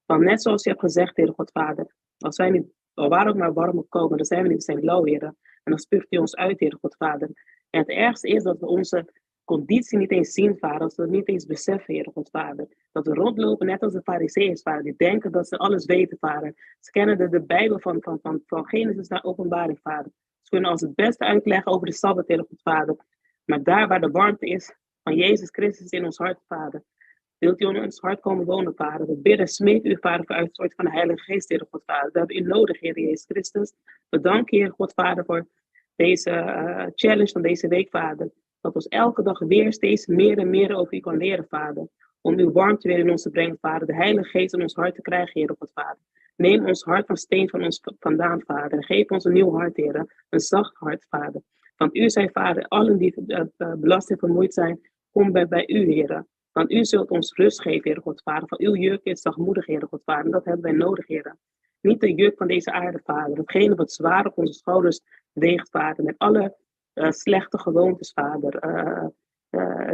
Want net zoals u hebt gezegd, Heere God Vader, als wij niet, waar ook maar warm komen, dan zijn we niet, we zijn lauw, Heere. En dan spuugt u ons uit, Heere God Vader. En het ergste is dat we onze conditie niet eens zien, Vader, dat we het niet eens beseffen, Heere God Vader. Dat we rondlopen net als de fariseeërs, Vader, die denken dat ze alles weten, Vader. Ze kennen de Bijbel van Genesis naar Openbaring, Vader. Ze kunnen ons het beste uitleggen over de Sabbat, Heere God Vader. Maar daar waar de warmte is van Jezus Christus in ons hart, Vader, wilt u in ons hart komen wonen, Vader. We bidden, smeek u, Vader, voor uitstorting van de Heilige Geest, Heere God, Vader. We hebben u nodig, Heer Jezus Christus. We danken, Heer God, Vader, voor deze challenge van deze week, Vader. Dat ons elke dag weer steeds meer en meer over u kan leren, Vader. Om uw warmte weer in ons te brengen, Vader. De Heilige Geest in ons hart te krijgen, Heer God, Vader. Neem ons hart van steen van ons vandaan, Vader. En geef ons een nieuw hart, Heer. Een zacht hart, Vader. Want u zei, Vader, allen die belast en vermoeid zijn, kom bij u, Heer. Want u zult ons rust geven, Heer God, Vader. Van uw juk is zachtmoedig, Heer God, Vader. En dat hebben wij nodig, Heer. Niet de juk van deze aarde, Vader. Hetgene wat zwaar op onze schouders weegt, Vader. Met alle slechte gewoontes, Vader.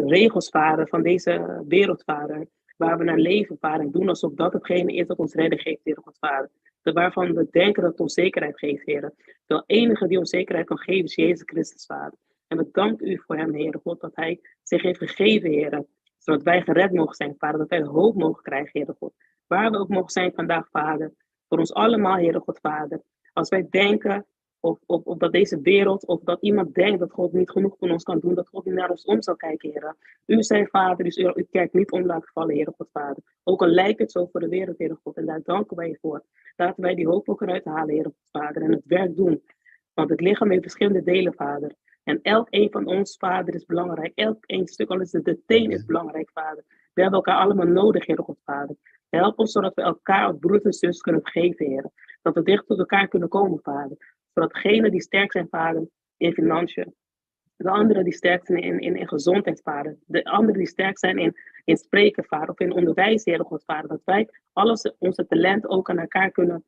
Regels, Vader, van deze wereld, Vader. Waar we naar leven, Vader. En doen alsof dat hetgene is dat ons redding geeft, Heer God, Vader. Dat waarvan we denken dat het ons zekerheid geeft, Heer. De enige die ons zekerheid kan geven is Jezus Christus, Vader. En we danken u voor hem, Heer God, dat hij zich heeft gegeven, Heer. Zodat wij gered mogen zijn, Vader. Dat wij hoop mogen krijgen, Heer God. Waar we ook mogen zijn vandaag, Vader. Voor ons allemaal, Heer God, Vader. Als wij denken of dat deze wereld, of dat iemand denkt dat God niet genoeg voor ons kan doen, dat God niet naar ons om zal kijken, Heer. U zijn Vader, dus uw kerk niet om laten vallen, Heer God, Vader. Ook al lijkt het zo voor de wereld, Heer God, en daar danken wij je voor. Laten wij die hoop ook eruit halen, Heer God, Vader, en het werk doen. Want het lichaam heeft verschillende delen, Vader. En elk een van ons, Vader, is belangrijk. Elk een stuk, al is het de teen, is belangrijk, Vader. We hebben elkaar allemaal nodig, Heer God, Vader. Help ons zodat we elkaar als broers en zus kunnen geven, Heer. Dat we dicht tot elkaar kunnen komen, Vader. Zodat degenen die sterk zijn, Vader, in financiën. De anderen die sterk zijn in gezondheid, Vader. De anderen die sterk zijn in spreken, Vader. Of in onderwijs, Heer God, Vader. Dat wij alles, onze talenten ook aan elkaar kunnen,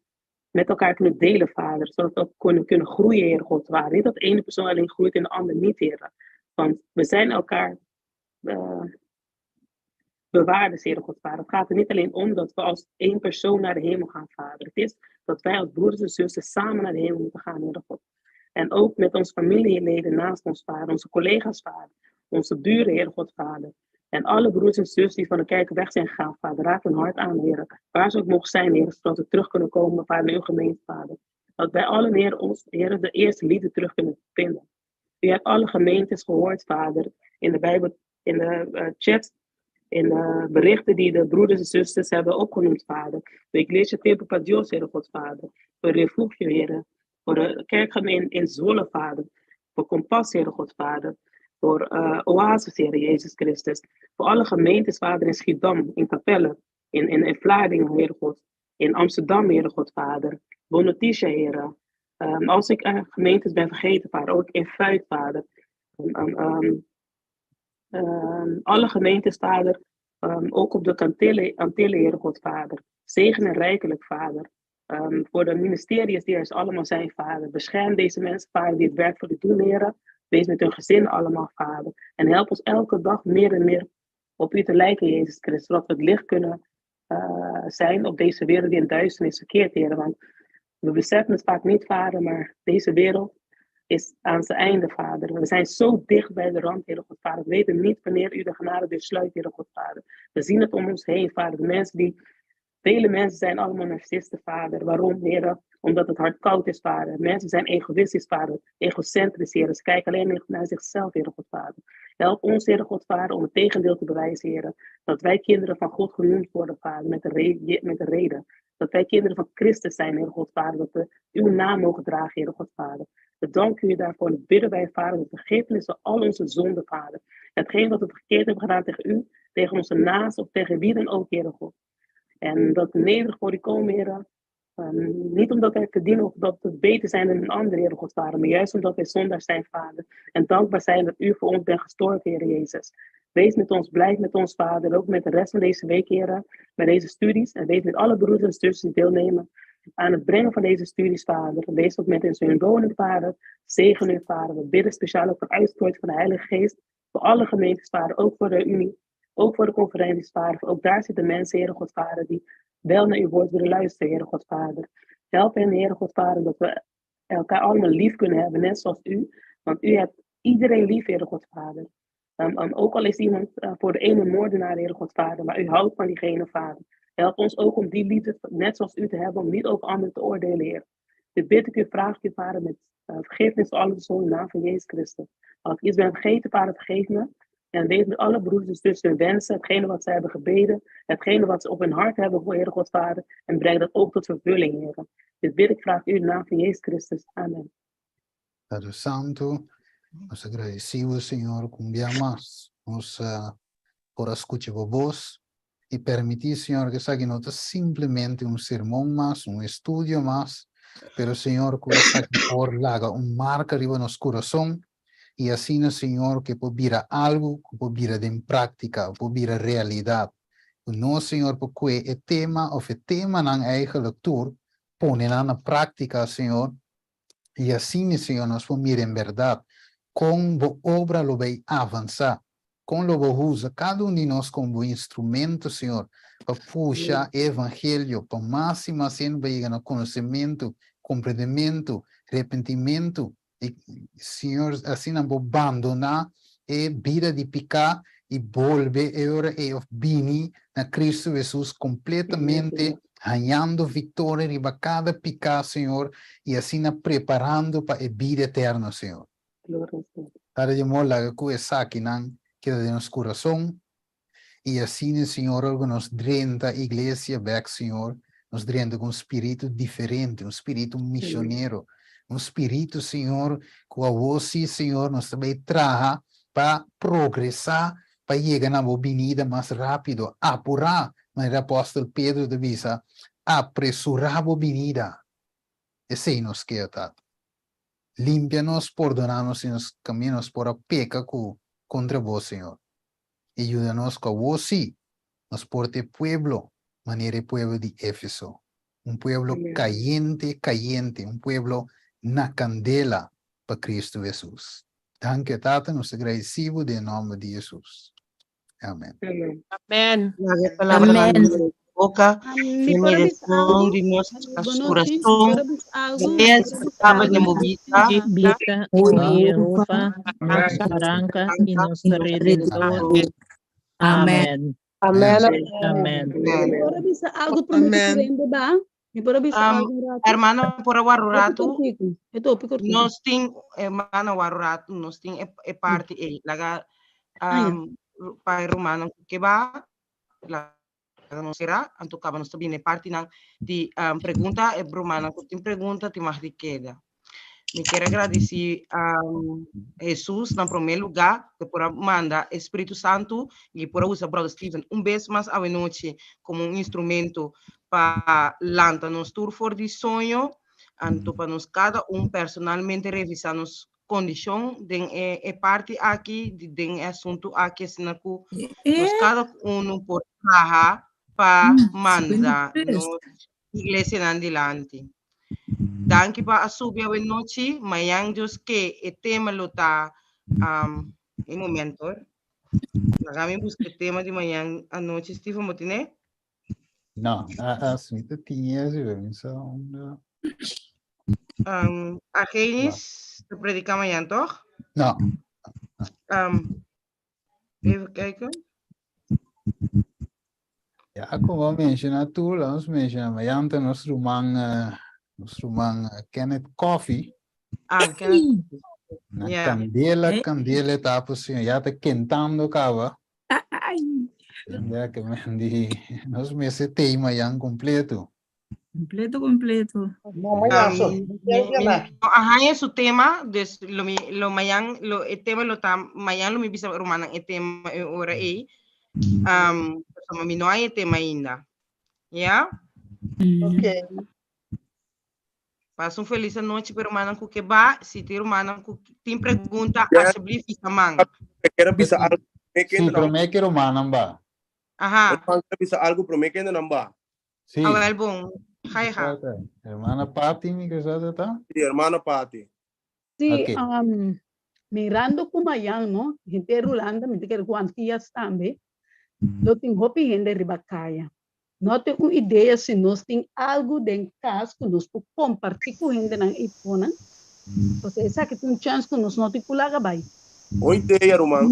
met elkaar kunnen delen, Vader. Zodat we ook kunnen groeien, Heer God, Vader. Niet dat de ene persoon alleen groeit en de ander niet, Heer. Want we zijn elkaar bewaarders, Heer God, Vader. Het gaat er niet alleen om dat we als één persoon naar de hemel gaan, Vader. Het is dat wij als broeders en zussen samen naar de hemel moeten gaan, Heer God. En ook met onze familieleden naast ons, Vader. Onze collega's, Vader. Onze buren, Heer God, Vader. En alle broers en zussen die van de kerk weg zijn gegaan, Vader. Raak hun hart aan, Heer. Waar ze ook mogen zijn, Heer. Zodat ze terug kunnen komen, Vader, in uw gemeente, Vader. Dat wij allen, Heer, ons, Heer, de eerste liefde terug kunnen vinden. U hebt alle gemeentes gehoord, Vader. In de Bijbel, in de chat, in de berichten die de broeders en zusters hebben opgenoemd, Vader. De Iglesia Templo pa Dios, Heer God, Vader. Voor Refugio, Heer. Voor de kerkgemeente in Zwolle, Vader. Voor Kompas, Heer God, Vader. Voor Oasis, Heer Jezus Christus. Voor alle gemeentes, Vader, in Schiedam, in Capelle, in Vlaardingen, Heer God. In Amsterdam, Heer God, Vader. Bonatisha, Heer. Als ik gemeentes ben vergeten, Vader, ook in Fuik, Vader. Alle gemeentes, Vader, ook op de Antillen, Heere God, Vader. Zegen en rijkelijk, Vader. Um, voor de ministeries die er allemaal zijn, Vader. Bescherm deze mensen, Vader, die het werk voor u doen, Heer. Wees met hun gezin allemaal, Vader. En help ons elke dag meer en meer op u te lijken, Jezus Christus. Zodat we het licht kunnen uh, zijn op deze wereld die in duisternis verkeert, Heer. Want we beseffen het vaak niet, Vader, maar deze wereld is aan zijn einde, Vader. We zijn zo dicht bij de rand, Heere God, Vader. We weten niet wanneer u de genade dus sluit, Heere God, Vader. We zien het om ons heen, Vader. De mensen die Vele mensen zijn allemaal narcisten, vader. Waarom, heren? Omdat het hart koud is, vader. Mensen zijn egoïstisch, vader. Egocentrisch, heren. Ze kijken alleen naar zichzelf, Heere God, vader. Help ons, Heere God, vader, om het tegendeel te bewijzen, heren. Dat wij kinderen van God genoemd worden, vader, met de, met de reden. Dat wij kinderen van Christus zijn, Heere God, vader. Dat we uw naam mogen dragen, Heere God, vader. We danken u daarvoor en bidden wij, vader, om vergiffenis van al onze zonden, vader. Hetgeen wat we verkeerd hebben gedaan tegen u, tegen onze naast of tegen wie dan ook, Heere God. En dat we nederig voor u komen, heren. Um, niet omdat wij verdienen of dat we beter zijn dan een ander, Heere God, Vader. Maar juist omdat wij zondaar zijn, Vader. En dankbaar zijn dat u voor ons bent gestorven, Heer Jezus. Wees met ons, blijf met ons, Vader. Ook met de rest van deze week, heren. Met deze studies. En wees met alle broeders en zusters die deelnemen aan het brengen van deze studies, Vader. Wees ook met ons in woning, Vader. Zegen u, Vader. We bidden speciaal ook voor uitstort van de Heilige Geest. Voor alle gemeentes, Vader. Ook voor de Unie. Ook voor de conferenties, Vader. Ook daar zitten mensen, Heere God, Vader, die wel naar uw woord willen luisteren, Heere God, Vader. Help hen, Heere God, Vader, dat we elkaar allemaal lief kunnen hebben, net zoals u. Want u hebt iedereen lief, Heere God, Vader. Um, um, ook al is iemand uh, voor de ene moordenaar, Heere God, Vader, maar u houdt van diegene, Vader. Help ons ook om die liefde, net zoals u te hebben, om niet over anderen te oordelen, Heer. Dit bid ik u, vraag ik u, Vader, met uh, vergiffenis voor alle zonden in de naam van Jezus Christus. Als ik iets ben vergeten, Vader, vergeef me. En wees met alle broeders en zussen hun wensen, hetgene wat zij hebben gebeden, hetgene wat ze op hun hart hebben voor Heere God Vader. En breng dat ook tot vervulling, Heer. Dit bid ik, vraag u in de naam van Jezus Christus. Amen. Padre Santo, nos agradecido, Señor, un día más nos uh, por escuchar voz y permitir, Señor, que sea no simplemente un sermón más, un estudio más, pero, Señor, que por laga un marca arriba en nuestro corazón y así, Señor, que por bira algo, que por bira en práctica, por bira realidad. No, Señor, porque el tema of het tema nan eigenlijk toer, pone na práctica, Señor, y así, Señor, nos por mira en verdad, con bo obra lo vai avançar, con lo bo usa cada um de nós como instrumento, Senhor, para puxar evangelho, para máxima sendo para chegar no conhecimento, compreendimento, arrependimento, e, Senhor, assim não vou abandonar e vida de picar e volver agora e bini na Cristo Jesus completamente ganhando vitória riba cada picar, Senhor, e assim na preparando para a vida eterna, Senhor. Para de mola que esaki nan queda de nosso coração e assim, Senhor, algo nos drenta igreja back, Senhor, nos drenta com um espírito diferente, um espírito missioneiro, um espírito, Senhor, com a voz, Senhor, nos também traga para progressar, para chegar na venida mais rápido, apurar, mas o apóstolo Pedro de visa, apresurar a venida. Esse nos quer, Tata. Límpianos, perdonanos en los caminos por a peca contra vos, Señor. Y ayúdanos con vos, sí, nos porte pueblo, manera pueblo de Éfeso. Un pueblo Amén. caliente, caliente, un pueblo na candela para Cristo Jesús. Danke, Tata, nos agradecemos de nome de Jesús. Amén. Amén. Amén. Amén. Boca, algo, de nuestro corazón, es de movida, Bita, Jehová, nos arranca y nos redentor. Amén. Amén. Amén. Amén. Por bisa algo para mim Amén. ba? Mi por bisa Um, algo rato. hermano, por rato, Ito, picortico. nos tin, hermano, rato, nos tin e, e parte e laga um, pa romano que va la no será, anto caba nos también parte nan di um, pregunta e romano que tin pregunta ti más de queda. Me quero agradecer a Jesus na primeiro lugar, que por manda Espírito Santo e por usar Brother Steven um vez mais à noite como um instrumento para lançar nos tour for de sonho, anto para nos cada um personalmente revisar nos condição de e, e parte aqui de, de assunto aqui assim que nos cada um por trabalhar para mandar nos Iglesianan dilanti. Danki pa a subi awe nochi. Mañan Dios ke e tema lo ta um, un momento. Hoor. Laga mi busca e tema di mañan anochi. Steven, bo tine? No, a a mi ta tin ese, pero mi sa unda. Um, Argenis, te predica mañan toch? No. Even kijken. Ja, como menciona tu, vamos menciona mañana ta nos ruman, nos ruman Kenneth Coffee. Ah, Kenneth. Na candela, candela ta pues, ya ta kentando caba. Ay. Ya que me di, nos mese tema ya completo. Completo, completo. No, mañana so. No, ajá, es su tema, dus lo mi, lo mañana, lo, e tema lo ta, mañana lo mi bisa rumannan e tema e ora ei. So, mi no hay e tema ainda. Ja? Ok. Pasa un feliz anochi pa rumannan ku ke ba. Si tin rumannan ku tin pregunta, Ja. alsjeblieft bisa man. Mi quiero bisa algo. Me Sí, kende pero nan. me quiero manan ba. Aha. Hermano, quiero bisa algo, pero me kende nan ba. Sí. Ah, wel bon. Ga je gang. Hermana Patty, mi que sa ta? Sí, hermana Patty. Sí, Ok. mirando ku mayan, no? Henter Hulanda, mi ta kere ku Antillas tambe, lo tin hopi hende riba kaya. No tin un idea si nos tin algu den kas ku nos por kompartí ku hendenan eifonan. Pasobra esaki ta un chèns ku nos no tin ku laga bai. Bon idea, ruman.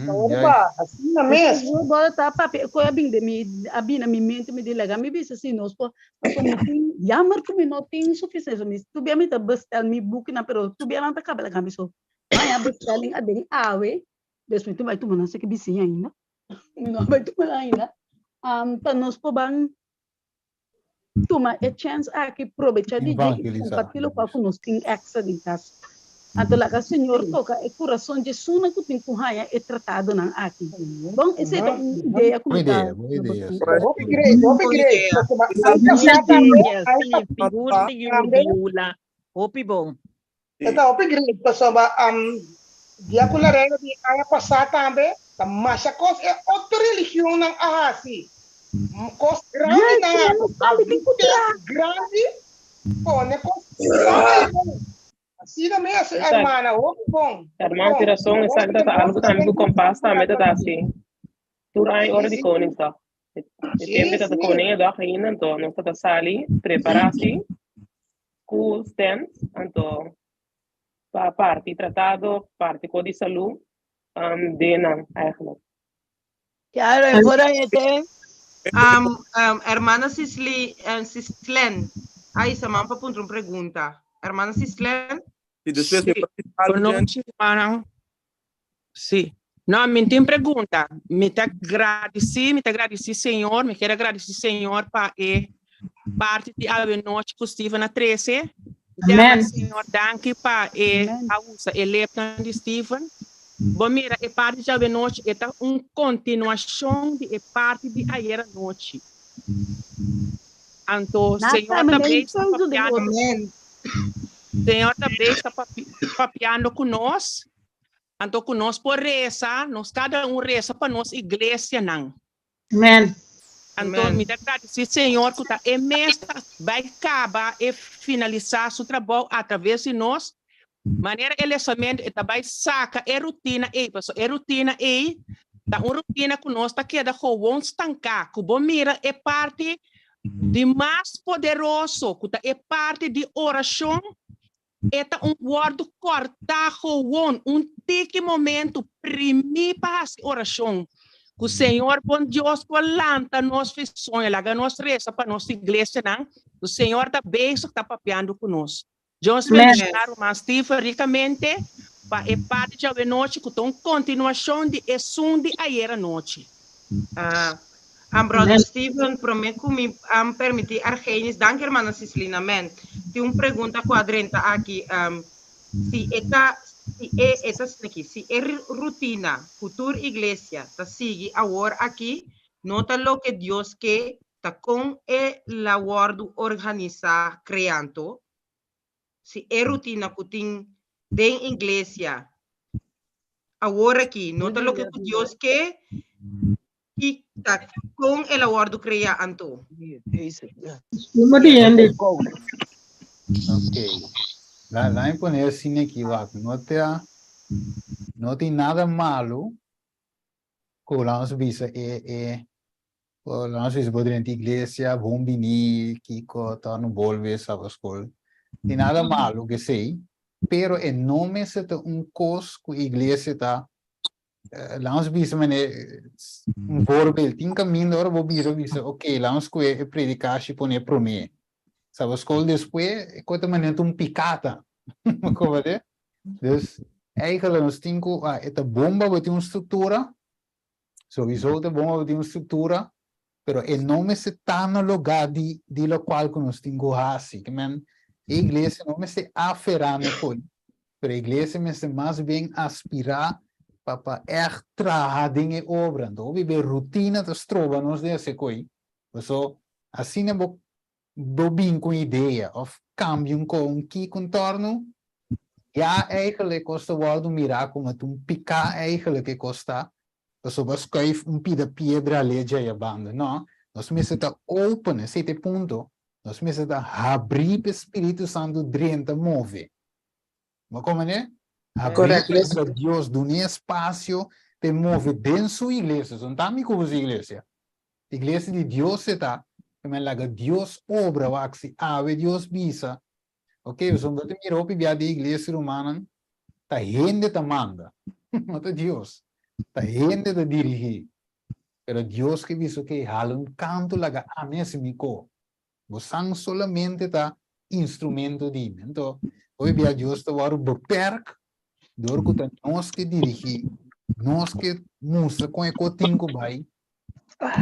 Opa, asina mes. Bo ta papia e koe a bin den mi, a bin na mi mente, mi di laga mi bisa si nos por, pasobra mi tin, jammer ku mi no tin sufisiente, mi tubia mi ta bestel mi bukinan, pero tubia nan ta kaba laga mi so. Maña bestelling aden awe, des mi tin bai tuma nan seki bisiña ainda. Mi no a bai tuma nan ainda. Pa nos por ban tuma e chance aki, probecha di dje i comparti locual cu nos tin extra den cas. Anto laga Señor toca e curason dje esunnan cu tin cu haña e tratadonan aki. Bon, esey ta un idea cu mi ta Hopi great, hopi great. Pasobra ai pasá tambe, ai Sigur, sigur, Beulah. Hopi bon. E ta hopi great pasobra dia ku Lareina di aña pasá tambe ta masha kos e otro religionnan a hasi. Kos grandi nan a hasi. Tent grandi pone kos grandi bon. Asina mes hermana, hopi bon. Hermano tin rason, esaki ta algu tambe ku Kompas tambe ta hasi. Tur aña ora di Koningsdag. E tempu ta Koningendag ainda, anto nos ta sali prepará si. Ku stand anto pa parti tratado, parti ko di salú, den nan eigenlijk. Claro, en fuera de este. Hermana Sisli, Sislen, a isa man pa puntra un pregunta. Hermana Sislen? Si despues mi Sí. por bisa algo, Jen. Bonochi, hermana. Sí. No, mi tin pregunta. Mi ta gradisí, mi ta gradisí Señor, mi kier a gradisí Señor pa e parti di awe nochi ku Steven a trese. Mi ta Amen. Señor danki pa e Amen. a usa e lepnan di Steven. Bo mira e parti di awe nochi e ta un kontinuashon di e parti di ayer anochi. Anto Na Señor ta tambe bezig den foto den papiando. otro. Amen. Señor ta bezig ta papiando ku nos. Anto ku nos por resa, nos kada un resa pa nos iglesianan. Amen. Anto Amen. mi ta gradisí Señor ku ta e mes ta bai kaba e finalisá su trabou atraves di nos. Manera e lesamentu e ta bai saka e rutina ei, pasobra e rutina ei ta un rutina ku nos ta keda gewoon stanká, ku bo mira e parti di mas poderoso ku ta e parti di orashon E ta un wòrdu kòrtá gewon un tiki momentu primí pa hasi orashon. Ku Señor bon Dios por lanta nos fi soño, laga nos resa pa nos iglesianan, ku Señor ta bezig ta papiando ku nos. Dios bendishoná ruman Steven rikamente pa e parti djawe nochi ku ta un kontinuashon di esun di ayera nochi. Ah, brother Steven, promé ku mi permití Argenis, danki hermana Cislina, amen. Tin un pregunta ku a drenta aki, si e ta, si e, e ta asina aki, si e rutina ku tur iglesia ta sigui awor aki no ta loke Dios ke, ta kon e la wòrdu organisá kreanto? Si e rutina ku tin den iglesia awor aki no ta loke ku Dios ke, Ki ta kon el a wòrdu kreá anto? Suma di hende. Ok. La, la mi pone asina aki, wak. No ta, no tin nada malo ku lanos bisa e, e, lanos bisa bo drenta iglesia, bon bini, kiko, ta no bolbe saba skol. Tin nada malo ku esei, pero e no mester ta un kos ku iglesia ta Laat bisa mene un voorbeeld. Tin caminda ora bo bira bisa, ok, laat kue e predicatie pone prome. Sabe school despues, e kota mane un picata. Como de? Dus eigenlijk nos tin ku, ah, e ta bomba bo tin un structura. Sowieso ta bomba bo tin un structura. Pero e no mester ta na lugar di, di locual ku nos tin ku hasi. Ke men, e iglesia no mester aferá na e koi. Pero e iglesia mester mas bien aspirá pa pa ègt traha den e obra. Anto hopi be rutina ta stroba nos di hasi e koi. Paso asina bo bo bin ku un idea òf kambia un ko un kiko un tòrnu, ya eigenlijk e kos ta wòrdu mirá komo ta un piká eigenlijk e kos ta. Pasobra skuif un pida piedra ale djei a banda. No, nos mester ta open, esei ta e punto. Nos mester ta habrí pa e Spiritu Santu drenta move. Bo komprendé? Habrí pa Dios dun'é espasio pa e move den su iglesia. So no ta mi ku su iglesia. Iglesia di Dios e ta, pa men laga Dios obra wak si awe Dios bisa. Ok, pasobra bo ta mira hopi bia den iglesia rumannan ta hende ta manda, no ta Dios. Ta hende ta dirigí. Pero Dios ke bisa ok, hala un kantu laga ami hasi mi ko. Bo san solamente ta instrumento di mi. Anto, hopi bia Dios ta wòrdu beperk dor ku ta nos ke dirigí, nos ke mustra kon e ko tin ku bai,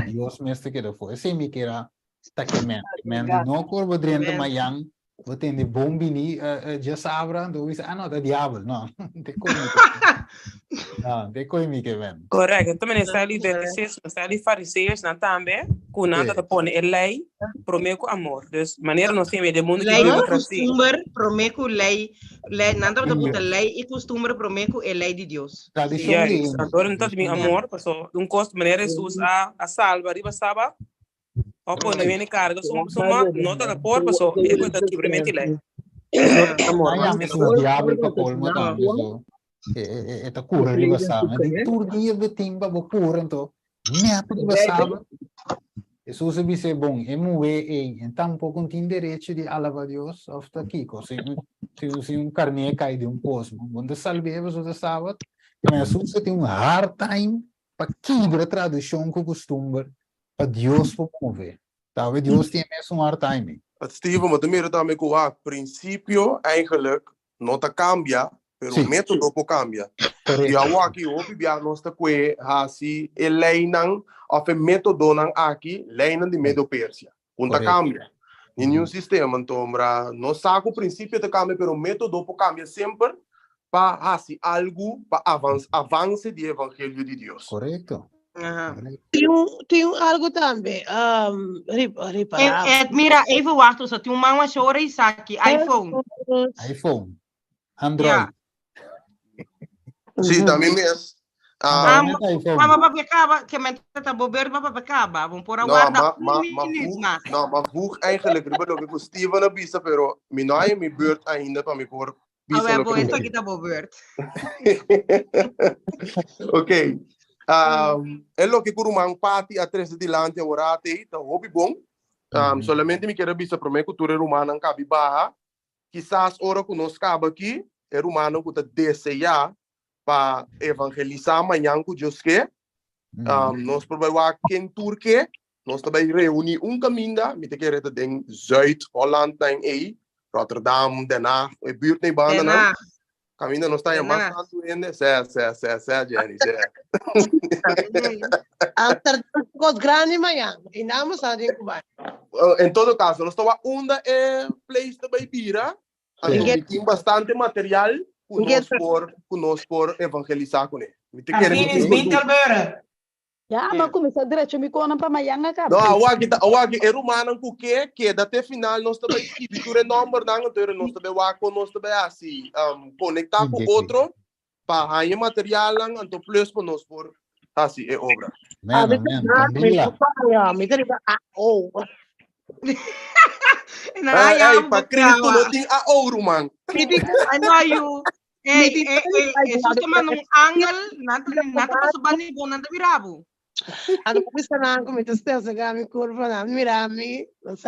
Dios mes ta keda afó. Esei mi kier a ta ke men. Men di no ku ora bo drenta mayan, bo tende bon bini djasabra, anto bo bisa, ah no, ta diabel. No, te koe mi ke men. No, te koe mi ke men. Correct. Enton men esei di 26, esei di fariseosnan tambe, ku nan ta pone e lei promé ku amor. Dus manera nos tin den mundu di Lei i burokrasia. kustumber promé ku lei, lei, nan tabata puta lei i kustumber promé ku e lei di Dios. Tradishon di Juist. hende. Anto nan ta tin amor, paso un kos manera Hesus a a salba riba sabat, o pone hende karga su su mat, no ta por paso e ku ta kibramento di lei. No ta amor Nan mas yama sino esun diabel pa kolmo tambe, so e e e ta kura riba sabat. Di tur dia bo tin pa bo kura, anto nèt riba sabat. Hesus a bis'é, Bon, e muhé ei e tampoko no tin derecho di alabá Dios, òf ta kiko? Si un si un si un karné kai den un pos, bo no ta salb'é pasobra ta sabat? Ma Hesus a tin un hard time pa kibra tradishon ku kustumber pa Dios por move. Tawe Dios tin e mesun hard time ei. Steven, bo ta mira tambe ku wak prinsipio eigenlijk no ta cambia, pero Sí. método por cambia. Correcto. Y awor aki hopi bia nos ta kue hasi e leynan of e métodonan aki, leynan di Medo Persia. Un ta Correcto. cambia. Ni niun sistema, anto, mra, nos sa ku principio ta cambia, pero método por cambia semper pa hasi algu pa avans, avance di evangelio di Dios. Correcto. Aha. Correcto. Tin un, tin un algo tambe, um, rip, ripará. En, mira, even wachten, so tin un man was ora Isaki, iPhone. iPhone, Android. Ja. Sí, también mes. Ah, Android net iPhone. Mama papia kaba, ke men tata bo beurt ma papia kaba, bon por a No, warda ma, un ma, ma minuut voeg, mas. no, ma voeg eigenlijk riba loke ku Steven a bisa, pero mi no hay mi beurt ainda pa mi por bisa Awe loke bo mi esaki ta bo beurt. Ok. Um, e loke ku ruman Pati a trese dilanti awor te ta hopi bon. Um, Solamente mi quiero bisa prome ku tur e rumannan kabi baha. Kisas ora ku nos kaba aki, e rumannan ku ta deseá pa evangelisá mañan ku Dios ke, um, nos por bai wak ken tur ke, nos ta bai reuní un kaminda, mi ta kere ta den Zuid-Holland nan ei, Rotterdam, Den Haag, e buurt nei banda Den nan. Haag. Kaminda nos ta Den mas Haag. tantu hende, sè, sè, sè, sè, Jenny, sè. Amsterdam kos grandi mañan. I nan sa den Cuba. En todo caso, nos ta wak unda e place ta bai bira, anto mi tin bastante material ku nos por, ku nos por evangelisá kuné. Mi ta kere mi tin Beter beuren. Ya, ma kuminsá drecha mi konan pa mañan a kaba. No, awaki ta, awaki e rumannan ku ke keda te final nos ta bai skibi tur e nòmbernan, anto nos ta bai wak kon nos ta bai hasi, um, konektá ku otro pa haña materialnan, anto plus pa nos por hasi e obra. Amen, amen. Candela. Mi ta riba AO. Ei, ei, pa Cristo no tin AO, ruman. I know you. Ei, ei, ei, Jesus ta manda un angel, nan ta nan ta pasa banda di bo, nan ta mira bo. Anto ku mi sa nan ku mi ta stesa mi kurpa nan mira mi, bo sa.